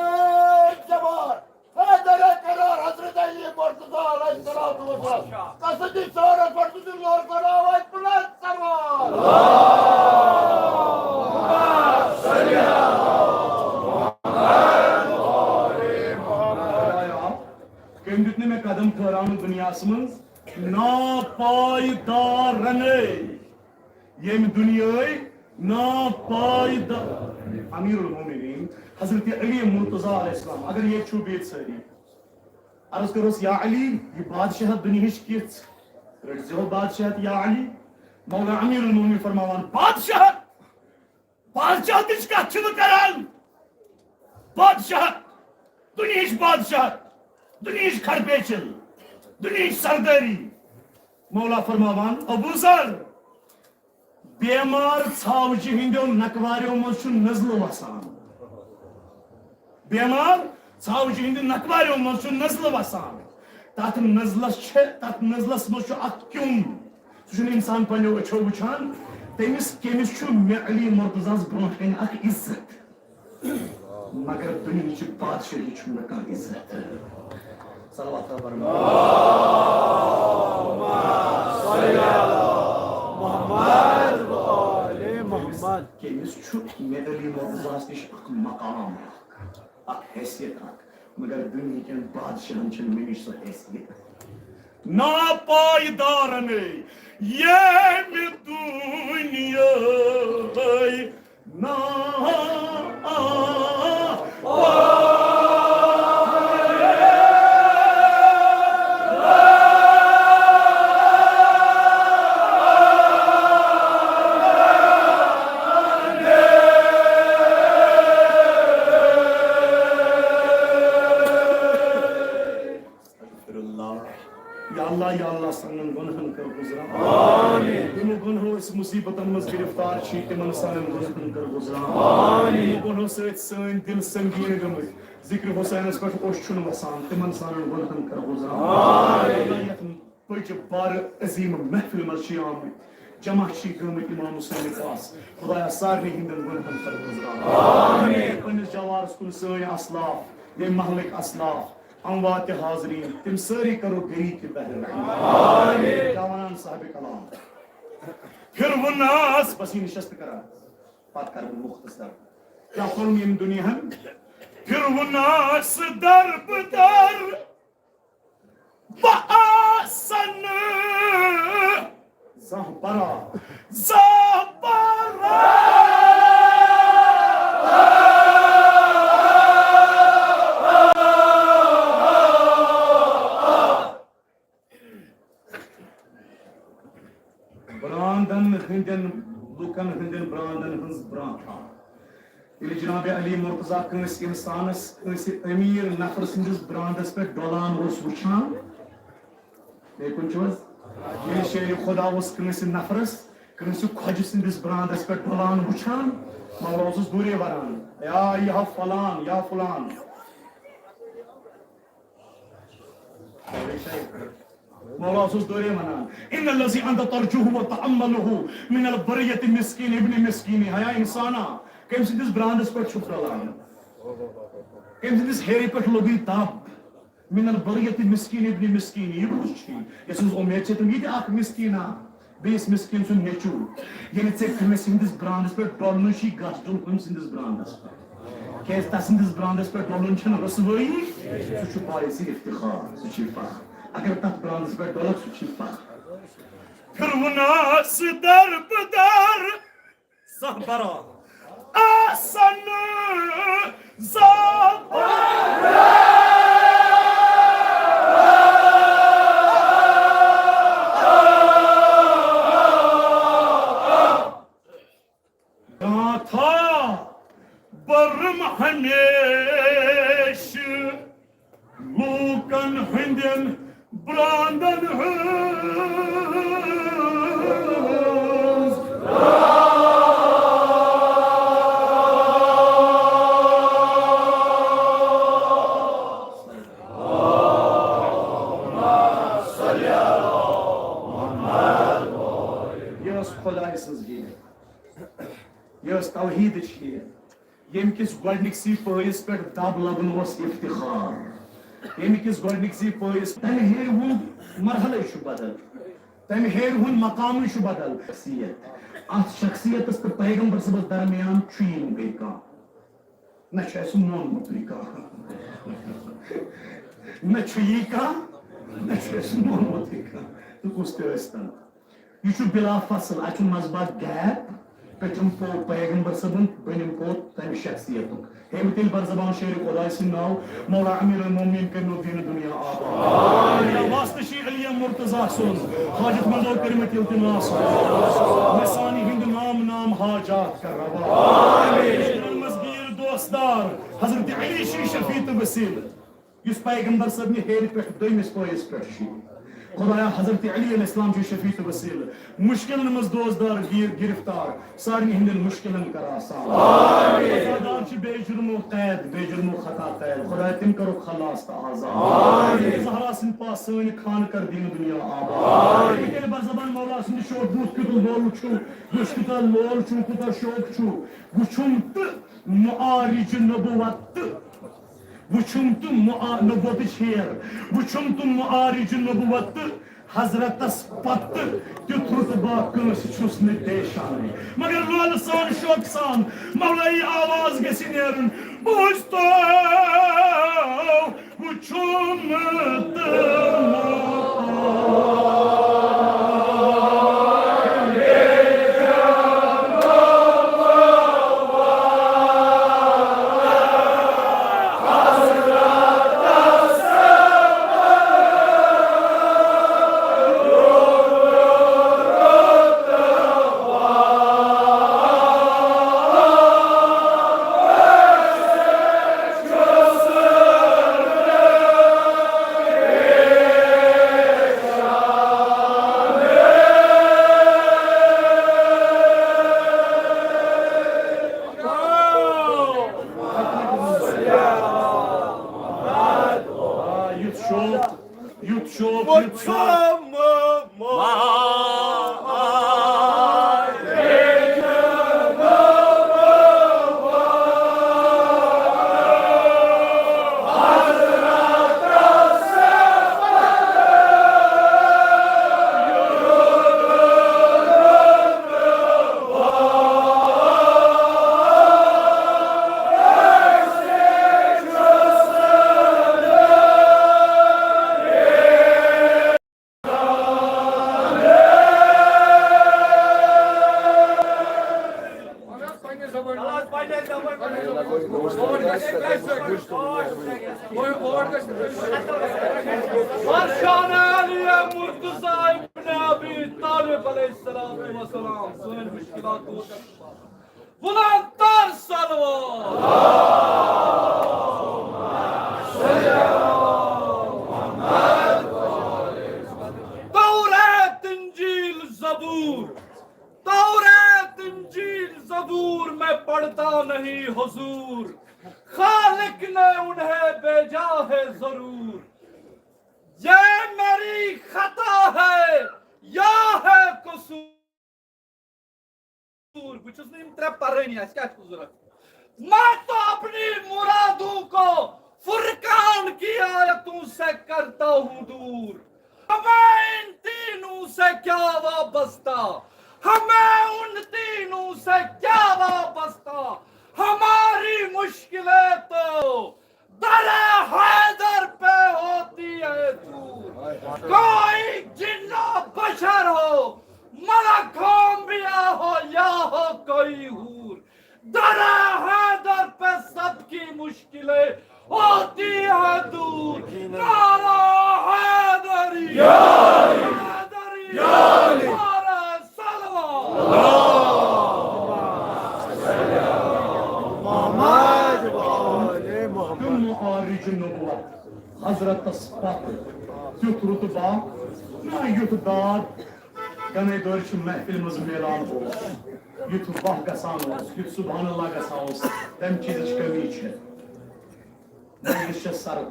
جوان، حیدر قرار حضرت علی مرتضی علیہ الصلوۃ والسلام۔ قصدِ شہرت پر تجھ لور بناوے بلند سروار۔ خدایا، کٔمۍ دیُت نہٕ مےٚ قدم ٹھہراونہٕ دُنیاہَس منٛز؟ ناپایدارنٕے۔ ییٚمہِ دُنیاہٕے ناپایدار۔ امیر المومنین حضرت علی مرتضی علیہ السلام، اگر ییٚتہِ چھُو بِہِتھ سٲری، عرض کٔرٕس، یا علی، یہِ بادشاہت دُنیہٕچ کِژھ؟ رٔٹۍ زیو بادشاہت یا علی۔ مولا امیر المومنین فرماوان، بادشاہت؟ بادشاہتٕچ کتھ چھِ نہٕ کران۔ بادشاہت، دُنیہٕچ بادشاہت، دُنیہٕچ کھرپیچل، دُنیہٕچ سردٲری۔ مولا فرماوان، ابو ذر، بیمار ژھاوجہِ ہٕنٛدیو نکواریو منٛز چھُ نزلہٕ وسان۔ بیمار ژھاوجہِ ہٕنٛدِ نکواریو منٛز چھُ نزلہٕ وسان۔ تتھ نزلس چھِ، تتھ نزلس منٛز چھُ اکھ کیوٚم۔ سُہ چھُنہٕ انسان پننیو أچھو وٕچھان۔ تٔمِس کیٚمِس چھُ مےٚ علی مرتضیٰ ہس برونٛٹھ کنہِ اکھ عزت، مگر دُنیہٕچہِ بادشاہی چھُنہٕ مےٚ کانٛہہ عزت۔ صلوات پرنہٕ۔ محمد و آل محمد۔ کیٚمِس چھُ مےٚ علی مرتضیٰ ہس نِش اکھ مقام، اکھ حیثیت اکھ، مگر دُنیہکٮ۪ن بادشاہن چھنہٕ مےٚ نِش سۄ حیثیت۔ ناپایدارن ییٚمہِ دُنیاہٕے نا استغفر اللہ۔ یا اللہ، یا اللہ، سانٮ۪ن گۄنہن کر گُزران۔ آمین۔ یِمو گۄنہو أسۍ مُصیبتن منٛز گرفتار چھِ، تِمن سانٮ۪ن گۄنہن کر گُزران۔ آمین۔ یِمو گۄنہو سۭتۍ سٲنۍ دِل سنگیٖن گٔمٕتۍ، ذِکرِ حُسینس پٮ۪ٹھ اوٚش چھُنہٕ وسان، تِمن سانٮ۪ن گۄنہن کر گُزران۔ آمین۔ یا اللہ، یتھ بٔجہِ بارٕ عظیٖم محفلہِ منٛز چھِ آمٕتۍ، جمع چھِ گٔمٕتۍ امام حُسینہِ پاس۔ خدایا، سارنٕے ہٕنٛدٮ۪ن گۄنہن کر گُزران۔ آمین۔ پننِس جوارس کُن سٲنۍ اسلاف، ییٚمہِ محلٕکۍ اسلاف، اموات حاضرین، تِم سٲری کرو گری کہِ بحر رحمت۔ کیٛاہ ونان صاحب کلام؟ فرعون آس، بس یہِ نشست کران، پتہٕ کرٕ بہٕ مختصر۔ کیٛاہ کوٚرُن ییٚمہِ دُنیاہن؟ فرعون آس دربدر، بہٕ آسن زانٛہہ برا، زانٛہہ برا۔ براندن ہٕنٛدٮ۪ن، لوٗکن ہٕنٛدٮ۪ن براندن ہٕنٛز برانٹھا۔ ییٚلہِ جناب علی مرتضیٰ کٲنٛسہِ انسانس، کٲنٛسہِ امیر نفر سٕنٛدِس براندس پٮ۪ٹھ ڈۄلان اوس وٕچھان، بیٚیہِ کُنہِ چھُ حظ؟ ییٚلہِ شیرِ خدا اوس کٲنٛسہِ نفرس، کٲنٛسہِ خۄجہِ سٕنٛدِس براندس پٮ۪ٹھ ڈۄلان وٕچھان، مولا اوسُس دوٗرے وران، یا ایہا فلان، یا فلان۔ مولا اوسُس دوٗرے ونان، ان الذی انت ترجوہ و تأملہ من البریۃ مسکین ابن مسکین۔ ہیا انسانا، کٔمۍ سٕنٛدِس براندس پٮ۪ٹھ چھُکھ ڈلان؟ کٔمۍ سٕنٛدِس ہیرِ پٮ۪ٹھ لوٚگُے دب؟ من البریۃ مسکین ابن مسکین، یہِ کُس چھُ؟ یَس سٕنٛز اُمید چھِ تِم یہِ تہِ اکھ مسکیٖنا، بیٚیِس مسکیٖن سُنٛد نیٚچوٗ۔ ییٚلہِ ژےٚ کٲنٛسہِ ہٕنٛدِس براندس پٮ۪ٹھ ڈۄلنُے چھُے، گژھ ڈوٚل ہُمۍ سٕنٛدِس براندس پٮ۪ٹھ۔ کیٛازِ تسٕنٛدِس براندس پٮ۪ٹھ ڈۄلُن چھُنہٕ رسوٲیی، سُہ چھُ باعث افتخار، سُہ چھُے فخر۔ اگر تتھ براندس پٮ۪ٹھ ڈۄلکھ، سُہ چھُے فخر۔ فرعون آس دربدر، زانٛہہ برا آسن، زانٛہہ برا۔ گاتھا برم ہمیشہ لوٗکن ہٕنٛدٮ۪ن براندن ہٕنٛز۔ یہِ ٲس خۄداے سٕنٛز ہیٖر، یہِ ٲس توحیٖدٕچ ہیٖر۔ ییٚمہِ کِس گۄڈٕنِکسٕے پٲیِس پٮ۪ٹھ دب لگُن اوس افتخار۔ ییٚمہِ کِس گۄڈٕنِکسٕے پٲیِس، تَمہِ ہیرِ ہُنٛد مرحلے چھُ بدل، تَمہِ ہیرِ ہُنٛد مقامٕے چھُ بدل۔ شخصیت، اَتھ شخصیتس تہٕ پیغمبر صٲبس درمیان چھُ یی نہٕ بیٚیہِ کانٛہہ۔ نہ چھُ اَسہِ مونمُتٕے کانٛہہ۔ نہ چھُ یی کانٛہہ، نہ چھُ اَسہِ مونمُتٕے کانٛہہ۔ تہٕ کُس تہِ ٲسۍ تن۔ یہِ چھُ بلا فصل، اَتہِ چھُ منٛزباگ gap۔ پٔتِم پوٚو پیغمبر صٲبُن، بٔنِم پوٚو تَمہِ شخصیتُک۔ ہے، وۄنۍ تیٚلہِ بر زبان شٲعرِ خۄداے سٕنٛدۍ ناو، مولا امیر المومنین کٔرِنو دیٖنہٕ دُنیا آباد۔ یا واسطہٕ چھِ علی مرتضیٰ سُنٛد، حاجت مندو کٔرِمٕتۍ التماس۔ مےٚ سانہِ ہِنٛدِ نام نام حاجات کر روا۔ مُشکِلن منٛز گیٖر دوستدار، حضرت علی چھِ شفیع تہٕ وسیٖلہٕ۔ یُس پیغمبر صٲبنہِ ہیرِ پٮ۪ٹھ دوٚیمِس پٲیِس پٮ۪ٹھ چھُ۔ خدایا، حضرت علی علیہ السلام چھُ شفیع تہٕ وسیٖلہٕ۔ مُشکِلن منٛز دوستدار گیٖر گرفتار، سارنٕے ہٕنٛدٮ۪ن مُشکِلن کر آسان۔ عزادار چھِ بے جُرمو قید، بے جُرمو خطا قید۔ خدایا، تِم کرُکھ خلاص تہٕ آزاد۔ زہرا سٕنٛدۍ پاس سٲنۍ خانہٕ کر دیٖنہٕ دُنیا آباد۔ ییٚلہِ بر زبان مولا سٕنٛدِ شوق بُتھ کیُتھ لول چھُ، وٕچھ کوٗتاہ لول چھُ، کوٗتاہ شوق چھُ۔ وٕچھُم تہٕ معارج نبوت تہٕ وُچھُم تہٕ مُعا-، نبوتٕچ ہیر، وُچھُم تہٕ معارج نبوت تہٕ حضرتس پتہٕ تیُتھ رُتبہ کٲنٛسہِ چھُس نہٕ پیشانٕے۔ مگر لولہٕ سان، شوقہٕ سان، مولٲیی آواز گژھِ نیرُن، بوٗزتو، وُچھُم تہٕ آ، یُتھ شوق، یُتھ شوق، یُتھ شوق۔ برشان علی مرتضی ابن ابی طالب علیہ الصلوۃ والسلام سٲنۍ مشکلات دور کرنہٕ باپتھ۔ بلند تر صلوات۔ تورات، انجیل، زبور، تورات، انجیل، زبور میں پڑھتا نہیں حضور، خالق نے انہیں بھیجا ہے ضرور۔ یہ میری خطا ہے یا ہے قصور؟ بہٕ چھُس نہٕ یِم ترٛےٚ پرٲنی، اَسہِ کیٛاہ چھُ ضروٗرت؟ میں تو اپنی مرادوں کو فرقان کی آیتوں سے کرتا ہوں دور۔ ہمیں ان تینوں سے کیا وابستہ، ہمیں ان تینوں سے کیا وابستہ، ہماری مشکلیں تو در حیدر پہ ہوتی ہے دور۔ کوئی جن و بشر ہو، ملک ہو، انبیاء ہو یا ہو کوئی حور، در حیدر پہ سب کی مشکلیں ہوتی ہے دور۔ نعرہ حیدری، حیدری، نعرہ صلوات۔ تِم معارج نبوت حضرتس پتہٕ تیُتھ رُتبہ نہ یُتھ داد گنے دٲرۍ چھِ محفلہِ منٛز میلان اوس، یُتھ واہ گژھان اوس، یُتھ سبحان اللہ گژھان اوس، تمہِ چیٖزٕچ کمی چھےٚ۔ مجلس چھےٚ سرد،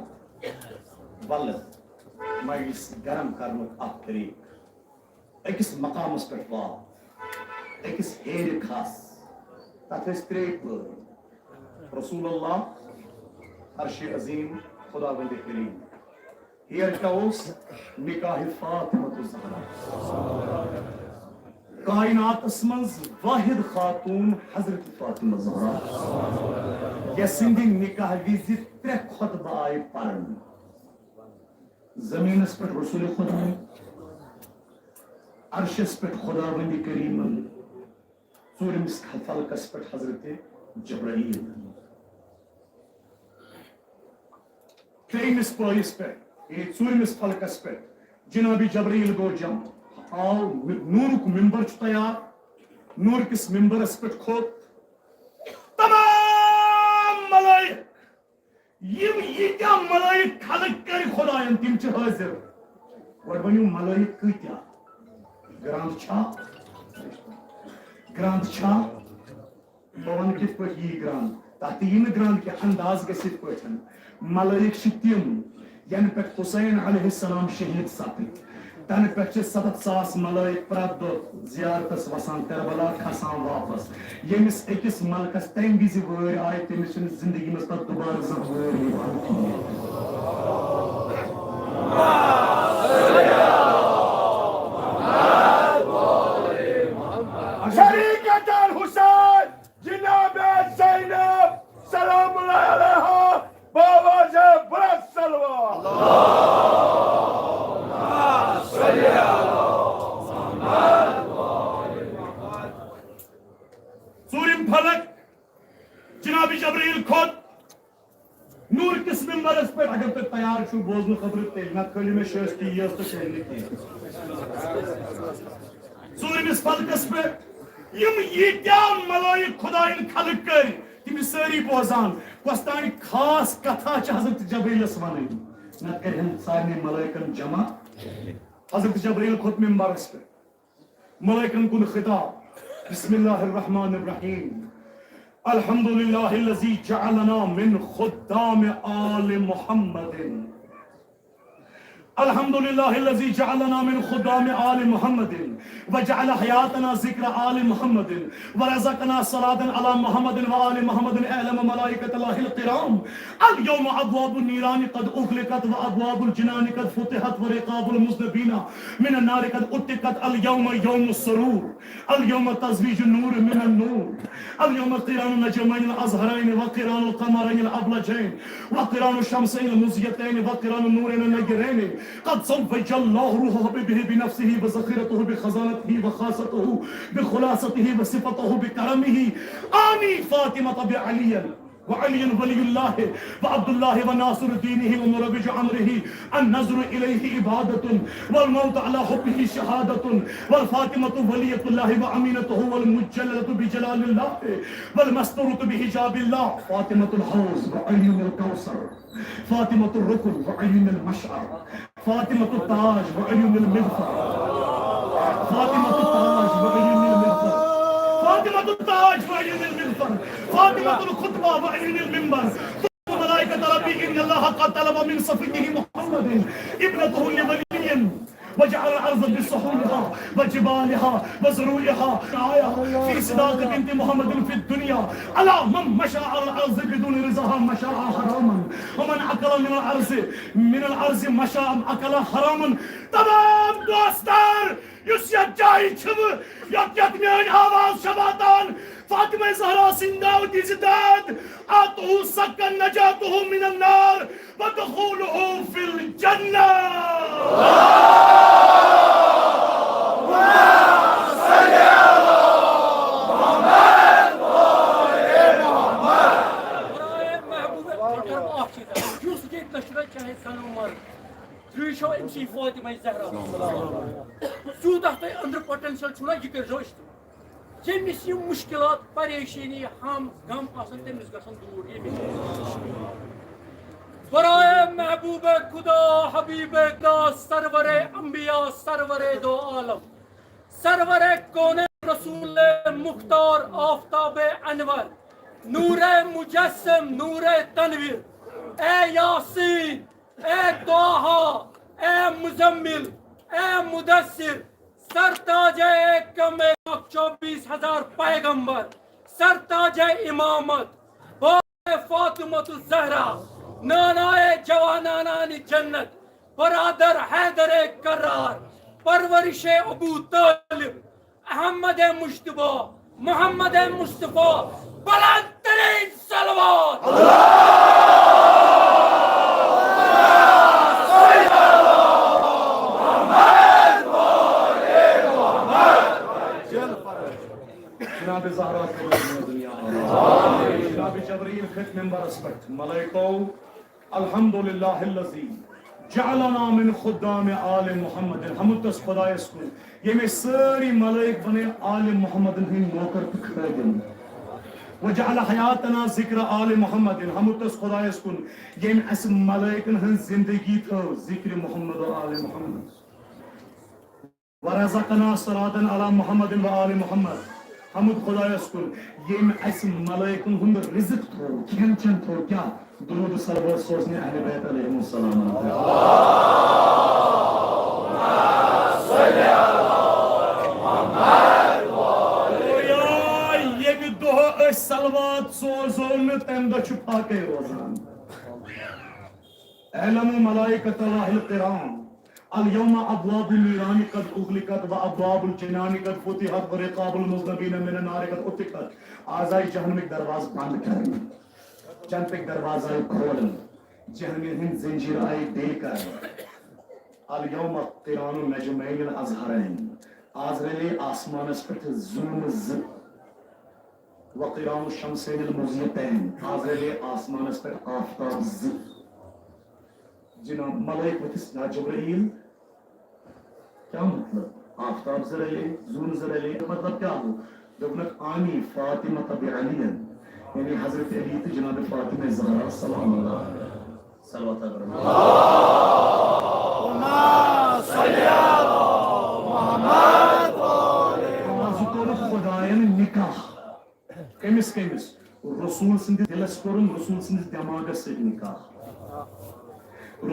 ولہٕ مجلس گرم کرنُک اکھ طریٖقہٕ۔ أکِس مقامس پٮ۪ٹھ وات، أکِس ہیرِ کھس، تتھ ٲسۍ ترٛے پٲرۍ۔ رسول اللہ، عرش عظیم، خداوند کریم۔ ہیر کیا اوس؟ نکاح فاطمہ الزہرا۔ کائناتس منٛز واحد خاتون حضرت فاطمہ زہرا، یس سٕنٛدِ نکاح وِزِ ترٛےٚ خطبہٕ آیہِ پرنہٕ۔ زمینس پٮ۪ٹھ رسول خدا، عرشس پٮ۪ٹھ خداوند کریمن، ژوٗرمِس فلکس پٮ۪ٹھ حضرت جبرائیل۔ ترٛیٚیمِس پٲیِس پٮ۪ٹھ، یعنی ژوٗرمِس فلکس پٮ۪ٹھ، جناب جبرائیل گوٚو جمع۔ آو، نوٗرُک ممبر چھُ تیار، نوٗر کِس ممبرس پٮ۪ٹھ کھوٚت تمام ملائک۔ یِم ییٖتیٛاہ ملٲیِک خلق کٔرۍ خۄدایَن، تِم چھِ حٲضِر۔ گۄڈٕ ؤنِو، ملٲیِک کۭتیٛاہ؟ گرٛنٛد چھا؟ گرٛنٛد چھا؟ بہٕ وَنہٕ کِتھ پٲٹھۍ یی گرٛنٛد؟ تَتھ تہِ یی نہٕ گرٛنٛد کینٛہہ، انداز گژھِ یِتھ پٲٹھۍ۔ ملٲیِک چھِ تِم، یَنہٕ پٮ۪ٹھ حسین علیہ السلام شہیٖد سپٕدۍ، تَنہٕ پٮ۪ٹھ چھِ ستتھ ساس ملٲیِک پرٛٮ۪تھ دۄہ زیارتس وسان، کربلا کھسان واپس۔ ییٚمِس أکِس ملکس تَمہِ وِزِ وٲرۍ آیہِ، تٔمِس چھِنہٕ زندگی منٛز پتہٕ دُبارٕ زانٛہہ وٲرۍ یِوان کِہیٖنۍ۔ شریکتن حسین، جناب زینب، سلام اللہ علیہا، بابا جے برا سلوا۔ ژوٗرِم فلک، جناب جبرائیل کھوٚت نوٗر کِس ممبرس پٮ۪ٹھ۔ اگر تُہۍ تیار چھِو بوزنہٕ خٲطرٕ، تیٚلہِ نہ کھٲلِو مےٚ شٲستی یٲژ تہٕ تیٚلہِ نہٕ کینٛہہ۔ ژوٗرمِس فلکس پٮ۪ٹھ یِم ییٖتیٛاہ ملٲیِک خۄدایَن خلق کٔرۍ، تِم چھِ سٲری بوزان۔ کۄس تام خاص کتھا چھِ حضرت جبرائیلس ونٕنۍ، نتہٕ کرِہن سارنٕے ملٲیکن جمع۔ حضرت جبرائیل کھوٚت ممبرس پٮ۪ٹھ، ملائکن کن خطاب۔ بسم اللہ الرحمن الرحیم۔ الحمد للہ الذی جعلنا من خدام آل محمد۔ الحمد للہ الذی جعلنا من خدام آل محمد وجعل حیاتنا ذکر آل محمد ورزقنا صلاة علی محمد و آل محمد۔ اعلم ملائکۃ اللہ الکرام، الیوم ابواب النیران قد اغلقت و ابواب الجنان قد فتحت و رقاب المذنبین من النار قد اعتقت۔ الیوم یوم السرور، الیوم تزویج النور من النور، اليوم قران النجمين الازهرين وقران القمرين الابلجين وقران الشمسين المضيتين وقران النورين النيرين، قد زوج الله روح حبيبه بنفسه وذخيرته بخزانته وخاصته بخلاصته وصفته بكرمه. آني فاطمة بعلي، وعلي ولي الله وعبد الله وناصر دينه ومروج امره. النظر اليه عباده، والموت على حبه شهاده، والفاطمة ولية الله وامينته والمجللة بجلال الله والمستورة بحجاب الله. فاطمة الحوض وعلي الكوثر، فاطمة الركن وعلي المشعر، فاطمة التاج وعلي المغفر، فاطمة التاج وعلي المغفر، فاطمة التاج وعلي المغفر، فاطمة الخطبة وعلي المنبر. ثم ملائكة ربي إن الله قد طلب من صفيه محمد ابنته لولي، وجعل الأرض بسهولها وجبالها وزروعها آية في صداق بنت محمد في الدنيا. ألا من مشى على الأرض بدون رضاها مشى حراما، ومن أكل من الأرض، من الأرض مشى أكل حراما. تمام دوستان، یُس یتھ جایہِ چھُ، یتھ، یتھ میٲنۍ آواز چھِ واتان، فاطمہ زہرا سٕنٛدۍ ناوٕ دِژ داد، آتہ سکن نجاتہ من النار ودخولہ فی الجنہ۔ برائے محبوب اکرم اکھ چیٖز، یُس ییٚتہِ نَس چھُنہ، چاہے زَنان مرد، تُہۍ وٕچھِو أمۍ سٕے فاطمہ زہرا۔ یوٗتاہ تۄہہِ أنٛدرٕ پوٹینشل چھُنہ، یہِ کٔرۍزیو استعمال۔ ییٚمِس یِم مُشکِلات، پریشٲنی، ہم، غم آسن، تٔمِس گژھن دوٗر ییٚمِس۔ برائے محبوب خدا، حبیب خدا، سرور انبیاء، سرور دو عالم، سرور کون، رسول مختار، آفتاب انور، نور مجسم، نور تنویر، اے یاسین، اے طٰہٰ، اے مزمل، اے مدثر، سرتاج کم چوبیس ہزار پیغمبر، سرتاج امامت، بائے فاطمۃ الزہرا، نانائے جوانانان جنت، برادر حیدر کرار، پرورش ابو طالب، احمد مجتبیٰ، محمد مصطفیٰ، بلند ترین صلوات۔ جناب زہرا کٔرِو دُنیا آباد۔ جناب جبرائیل کھٔتۍ ممبرس پٮ۪ٹھ، ملائکو الحمدللہ الذی جعلنا من خدام آل محمد، حمد تس خدایس کُن، ییٚمۍ أسۍ سٲری ملائک بنے آل محمدن ہٕنٛدۍ نوکر تہٕ خٲدم۔ وجعل حیاتنا ذکر آل محمد، حمد تس خدایس کُن، ییٚمۍ اسہِ ملائکن ہٕنٛز زندگی تھٲو ذکر محمد و آل محمد۔ ورزقنا صلاة علی محمد و آل محمد۔ حمد خدایس کُن، ییٚمۍ اسہِ ملائکن ہُنٛد رزق تھوو، کھٮ۪ن چٮ۪ن تھوو، کیٛاہ؟ درود و صلوات سوزنہِ اہل بیت علیہم السلام۔ گویا ییٚمہِ دۄہ أسۍ صلوات سوزو نہٕ، تمہِ دۄہ چھُ فاقے روزان۔ اعلموا ملائکة اللہ الکرام، الیوم ابواب النیران قد اغلقت و ابواب الجنان قد فتحت و رقاب المذنبین من النار قد عتقت۔ آز آیہِ جہنمٕکۍ دروازٕ بنٛد کرنہٕ، جنتٕکۍ دروازٕ آیہِ کھولنہٕ، جہنمین ہٕنٛدۍ زنجیٖر آیہِ ڈیٚلۍ کرنہٕ۔ الیوم قران النجمین الازہرین، آز رلے آسمانس پٮ۪ٹھ زوٗنہٕ زٕ۔ وقران الشمسین المضیتین، آز رلے آسمانس پٮ۪ٹھ آفتاب زٕ۔ جناب ملائک ؤتھِس، یا جبرائیل، کیا مطلب؟ آفتاب زٕ رلے، زوٗنہٕ زٕ رلے، مطلب کیا گوٚو؟ دوٚپنکھ، آنی فاطمہ بعلی، یعنی حضرت علی تہٕ جناب فاطمہ زہرا سلام اللہ علیہا۔ صلوات برکات۔ آز کوٚر خدایَن نکاح۔ کٔمِس کٔمِس؟ رسول سٕنٛدِس دِلس کوٚرُن رسول سٕنٛدِس دٮ۪ماغس سۭتۍ نکاح۔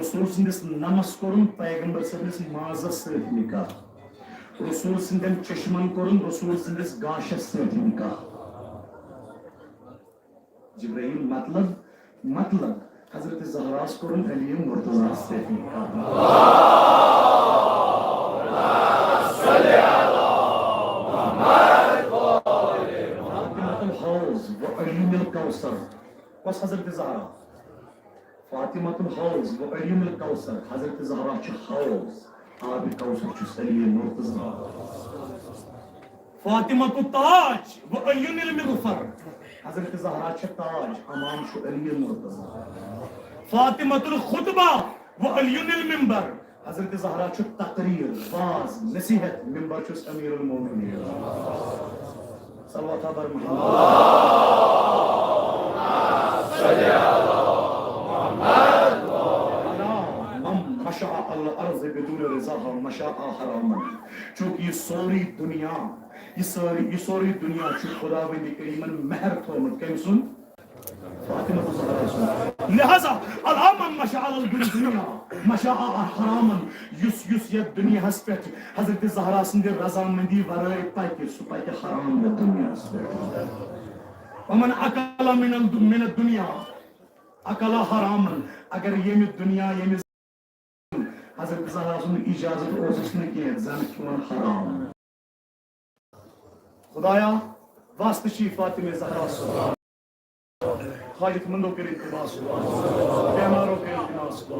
رسول سٕنٛدِس نمس کوٚرُن پیغمبر سٕنٛدِس مازس سۭتۍ نکاح۔ رسول سٕنٛدٮ۪ن چشمن کوٚرُن رسول سٕنٛدِس گاشس سۭتۍ نکاح۔ جبرائیل، مطلب، مطلب، حضرت زہراہس کوٚرُن علی مرتضیٰ ہس سۭتۍ نکاح۔ فاطمہ تہٕ ہو کوثر، کۄس حضرت زہرا؟ فاطمۃ الحوض و علی الکوثر، حضرت زہرا چھِ حوض، آبِ کوثر چھُس علی مرتضی۔ فاطمۃ التاج و علی المغفر، حضرت زہرا چھِ تاج، امام چھُ علی مرتضی۔ فاطمۃ الخطبہ و علی المنبر، حضرت زہرا چھُ تقریر، واز، نصیحت، منبر چھُس امیر المومنین۔ صلوات بر محمد۔ الا من مشى على الارض بدون رضاها مشى حراما۔ چونکہ یہ سوری دنیا، یہ سوری، یہ سوری دنیا چھُ خداوند کریمن مہر تھومت۔ کٔمۍ سُنٛد؟ فاطمہ الزہرا سُنٛد۔ لہذا، الا من مشى على الدنيا مشى حراما، یُس، یُس یتھ دنیاہس پٮ۪ٹھ حضرت زہرا سٕنٛدِ رضامندی ورٲے پکہِ، سُہ پکہِ حرام یتھ دنیاہس پٮ۪ٹھ۔ ومن اکل من الد-، من الدنيا اکل حراما، اگر ییٚمہِ دنیا، ییٚمہِ حضرت زہرا سُنٛد اجازت اوسُس نہٕ کینٛہہ، زن کھیوٚن حرام۔ خدایا، واسطہٕ چھی فاطمہ زہرا سُنٛد۔ حاجت مندو کٔرِتھ دِماس دُعا، بیمارو کٔرِتھ دِماس دُعا،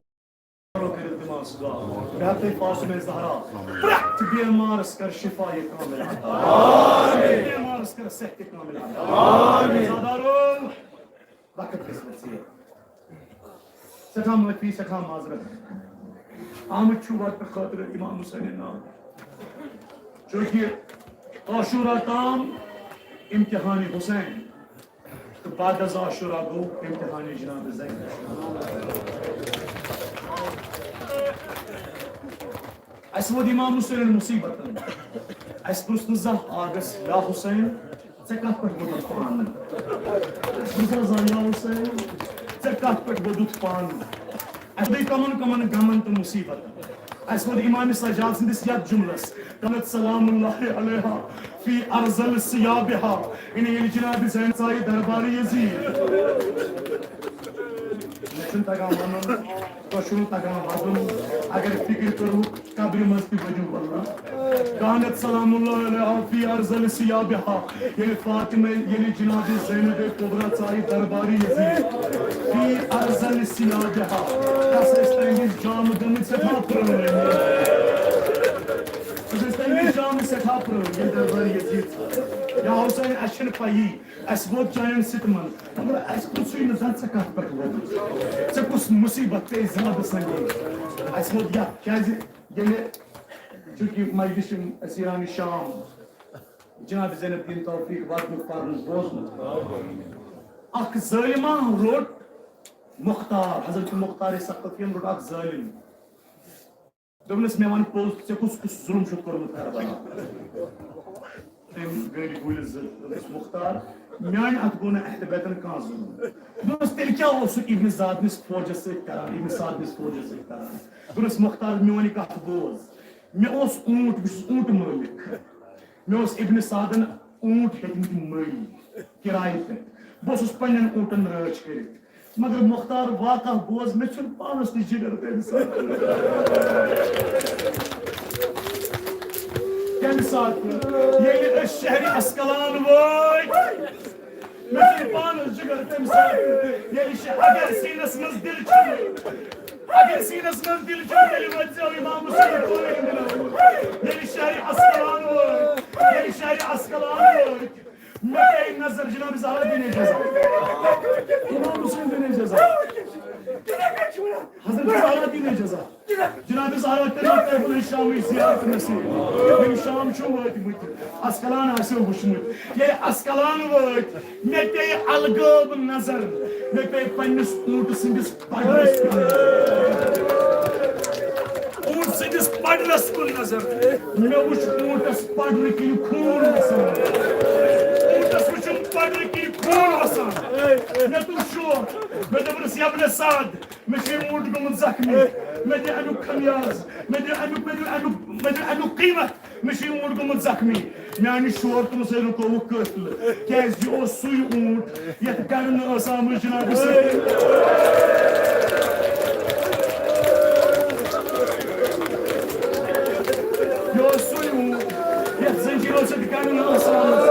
بیمارو کٔرِتھ دِماس دُعا۔ بہتٕے فاطمہ زہرا، پرٛٮ۪تھ بیمارس کر شفا یہ کامل عطا۔ بیمارس کر صحت کامل عطا۔ زادارو، وقت گژھِ نہٕ ژیر۔ سٮ۪ٹھاہ معٲفی، سٮ۪ٹھاہ معذرت۔ آمٕتۍ چھِو وقتہٕ خٲطرٕ امام حسین ناو۔ چونکہ عاشورہ تام امتحان حسین، تہٕ بعد از عاشورہ گوٚو امتحان جناب زین۔ اسہِ ووت امام حسینن مصیبتن۔ اسہِ پرُژھ نہٕ زانٛہہ آگس، یا حسین، ژےٚ کتھ پٮ۪ٹھ ووٚدُتھ پانہٕ؟ اسہِ پرُژھ نہٕ زانٛہہ، یا حسین، ژےٚ کتھ پٮ۪ٹھ ووٚدُتھ پانہٕ؟ اسہِ گٔے کمن کمن غمن تہٕ مصیبتن۔ اسہِ ووٚد امام سجاد سٕنٛدِس یتھ جملس، قالت سلام اللہ علیہا فی ارذل ثیابہا، یعنی ییٚلہِ جناب زین ژایہِ دربار یزید۔ مےٚ چھُنہٕ تگان ونُن، تۄہہِ چھُنہٕ تگان وَدُن۔ اگر فکر کٔرِو، قبرِ منٛز تہِ ؤدِو واللہ۔ کانت سلام اللہ علیہا فی ارذل ثیابہا، ییٚلہِ فاطمہ، ییٚلہِ جناب زینب کبریٰ ژایہِ دربارِ یزید، فی ارذل ثیابہا، تس ٲسۍ تمہِ وِزِ جامہٕ گٔمٕتۍ سٮ۪ٹھاہ پرٛٲنۍ۔ تس ٲسۍ تمہِ وِزِ جامہٕ سٮ۪ٹھاہ پرٛٲنۍ، ییٚلہِ دربارِ یزید ژایہِ۔ یا حسین، اسہِ چھَنہٕ پَیی، اسہِ ووت چانٮ۪ن سِتمَن، مگر اسہِ پرٛژھُے نہٕ زانٛہہ ژےٚ کتھ پٮ۪ٹھ ووتُتھ، ژےٚ کُس مصیبت پیٚیہِ زیادٕ سنگین۔ اسہِ ووت یتھ، کیازِ ییٚلہِ، چونکہ مجلس اسیران شام، جناب زین الدین توفیق واتنُک پرنُک بوزنُک، اکھ ظٲلمہ روٚٹ مختار، حضرت مختار ثقفین روٚٹ اکھ ظٲلم۔ دوٚپنَس، مےٚ وَن پوٚز، ژےٚ کُس کُس ظُلُم چھُتھ کوٚرمُت کربلا؟ تٔمۍ گٔنٛڈۍ گُلۍ زٕ، دوٚپنَس، مختار، میٛانہِ اَتھٕ گوٚو نہٕ اہل بیتَن کانٛہہ ظُلُم۔ دوٚپنَس، تیٚلہِ کیٛاہ اوسُکھ ابن سعدنِس فوجَس سۭتۍ کران، ابن سعدنِس فوجَس سۭتۍ کران؟ دوٚپنَس، مختار، میٛٲنۍ کَتھ بوز، مےٚ اوس اوٗنٛٹ، بہٕ چھُس اوٗنٛٹہٕ مٲلِک، مےٚ اوس ابن سعدَن اوٗنٛٹ ہیٚتمٕتۍ مٔلۍ کِرایہِ پٮ۪ٹھ، بہٕ اوسُس پنٛنٮ۪ن اوٗنٛٹَن رٲچھ کٔرِتھ۔ مگر مختار واقعہ بوز، مےٚ چھُنہٕ پانس تہِ جگر تمہِ ساتہٕ۔ تمہِ ساتہٕ ییٚلہِ أسۍ شہرِ اسکلان وٲتۍ، مےٚ چھُنہٕ پانس جگر تمہِ ساتہٕ۔ ییٚلہِ شہ-، اگر سیٖنس منٛز دِل چھُ، اگر سیٖنس منٛز دِل چھُ، تیٚلہِ وٲتۍ زیو امام حسین۔ ییٚلہِ شہرِ اسکلان وٲتۍ، ییٚلہِ شہرِ اسکلان وٲتۍ، مےٚ پیٚیہِ نظر جناب زہرا دِنۍ اجازت۔ امام حسین دِنۍ اجازت۔ حضرت زہرا دِنۍ اجازت۔ جناب زہرا کٔرِو تیبل شامٕچ زیارت نصیب۔ یِم شام چھُ وٲتمٕتۍ۔ اسکلان آسیو وٕچھمُت۔ ییٚلہِ اسکلان وٲتۍ، مےٚ پیٚیہِ الگٲب نظر۔ مےٚ پیٚیہِ پننِس اوٗنٹہٕ سٕنٛدِس پڈرس کُن۔ اوٗنٹ سٕنٛدِس پڈرس کُن نظر۔ مےٚ وُچھ اوٗنٹس پڈرٕ کِنۍ خوٗن وسان۔ اوٗنٹس وُچھُم پڈرٕ کِنۍ خوٗن وسان۔ مےٚ توٚر شوق۔ مےٚ دوٚپنس، "یبنِ سعد، مےٚ چھُ یہِ اوٗنٹ گوٚمُت زخمی۔ مےٚ دِ امیُک خمیاز۔ مےٚ دِ امیُک، مےٚ دِ امیُک، مےٚ دِ امیُک قۭمتھ۔" مےٚ چھُ یہِ اوٗنٹ گوٚمُت زخمی۔ میانہِ شور تُلہٕ سۭتۍ رُکووُکھ قٲفلہٕ، کیازِ یہِ اوس سُے اوٗنٹ یتھ گرٕ نہٕ ٲس آمٕژ جناب سۭتۍ۔ یہِ اوس سُے اوٗنٹ یتھ زنجیرو سۭتۍ گرٕ نہٕ ٲس آمٕژ۔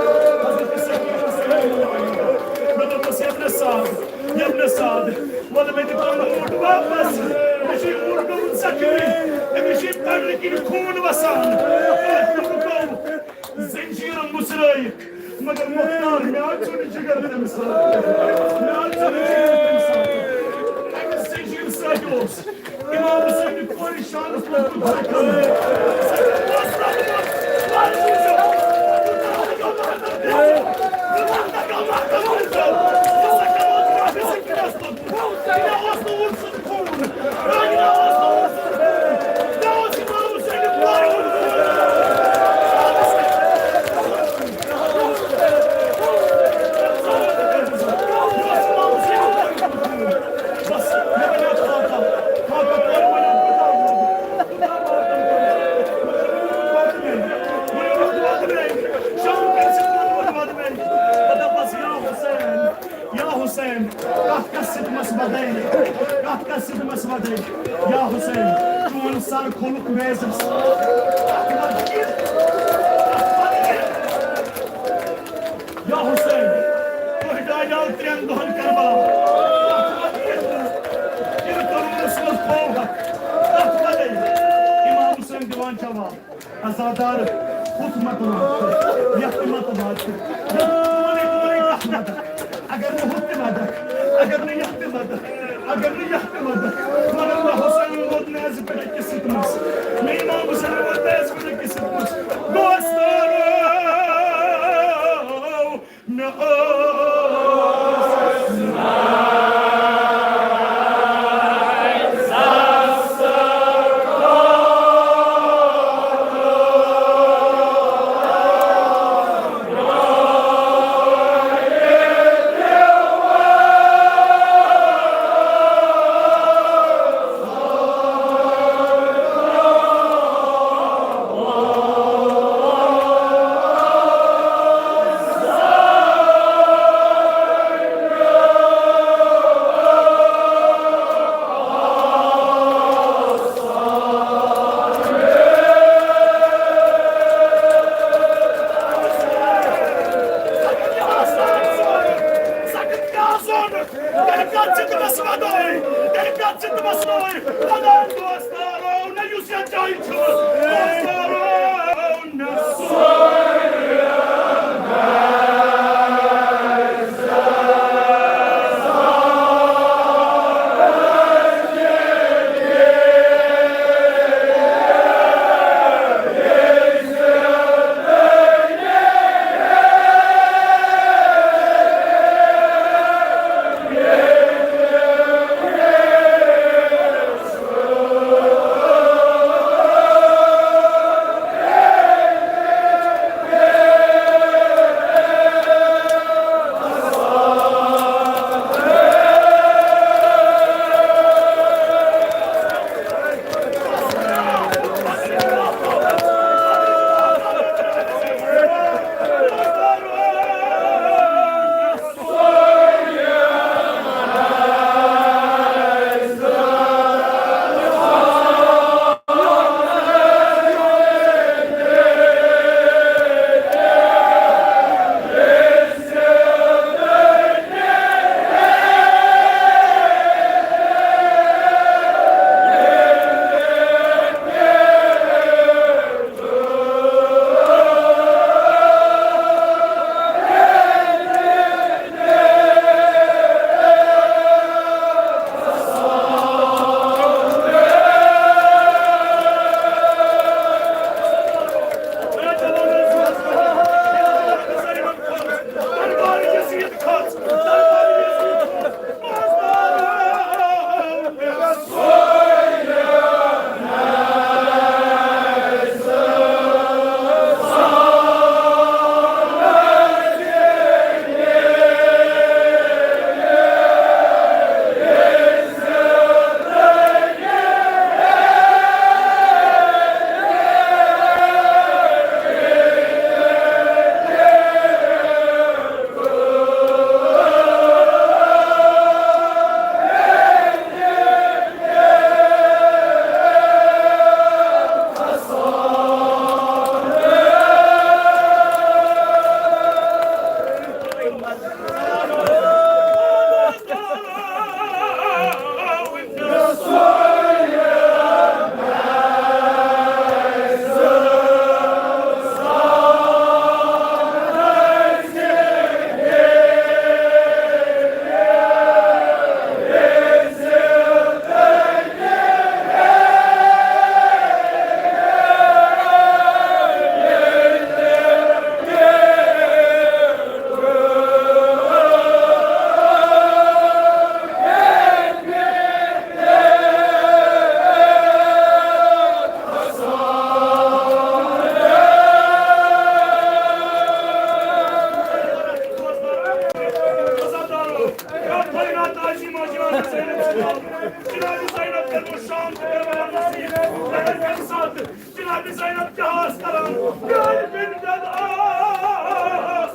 حضرت سکینہ سلام اللہ علیہا۔ مےٚ دوٚپمس، "یتھ نہ یِم نہٕ ساد، وَلہٕ مےٚ دِ پَنُن اوٗنٹ واپس۔ مےٚ چھُ یہِ اوٗنٹ گوٚمُت زخمی، أمِس چھُ یہِ پَڑرِ کِنۍ خوٗن وَسان۔ أمۍ گوٚو زنجیٖرَن مُژرٲیِتھ، مگر مۄختار، مےٚ آو ژھیوٚنُے جِگر تَمہِ ساتہٕ۔ مےٚ آو ژھیوٚنُے جِگر تَمہِ ساتہٕ۔ اَمہِ زنجیٖر سۭتۍ اوس امام حسین کورِ شانس منٛز کُن زخم۔ یا حسین، کتھ کتھ سِتمس بدے، کتھ کتھ سِتمس بدے۔ یا حسین، چون سر کھولُکھ میزس۔ یا حسین، تۄہہِ ڈالیو ترٛٮ۪ن دۄہن کربلا۔ تیٚلہِ توٚرمُس منٛز پھوو حق۔ تتھ بدے۔ امام حسین دِوان جواب۔ عزادار، ہُتھ مت وات، یتھ تہِ مت وات۔ ونے، ونے، کتھ مت۔ اگر نہٕ ہُتھ تہِ مت، اگر نہٕ یتھ تہِ مت، اگر نہٕ یتھ تہِ مت۔ مگر مےٚ حسین ووت نیزِ پٮ۪ٹھ أکِس سِتمس۔ مےٚ امام حسین ووت نیزِ پٮ۪ٹھ أکِس سِتمس۔ دوستارو، مےٚ ٲس جناب زینب کٔرمٕژ شام تہٕ کٔرمٕژ نصیب۔ مگر تَمہِ ساتہٕ جناب زینب کیٛاہ ٲس کران؟ پیارِ بِن دَد ٲس۔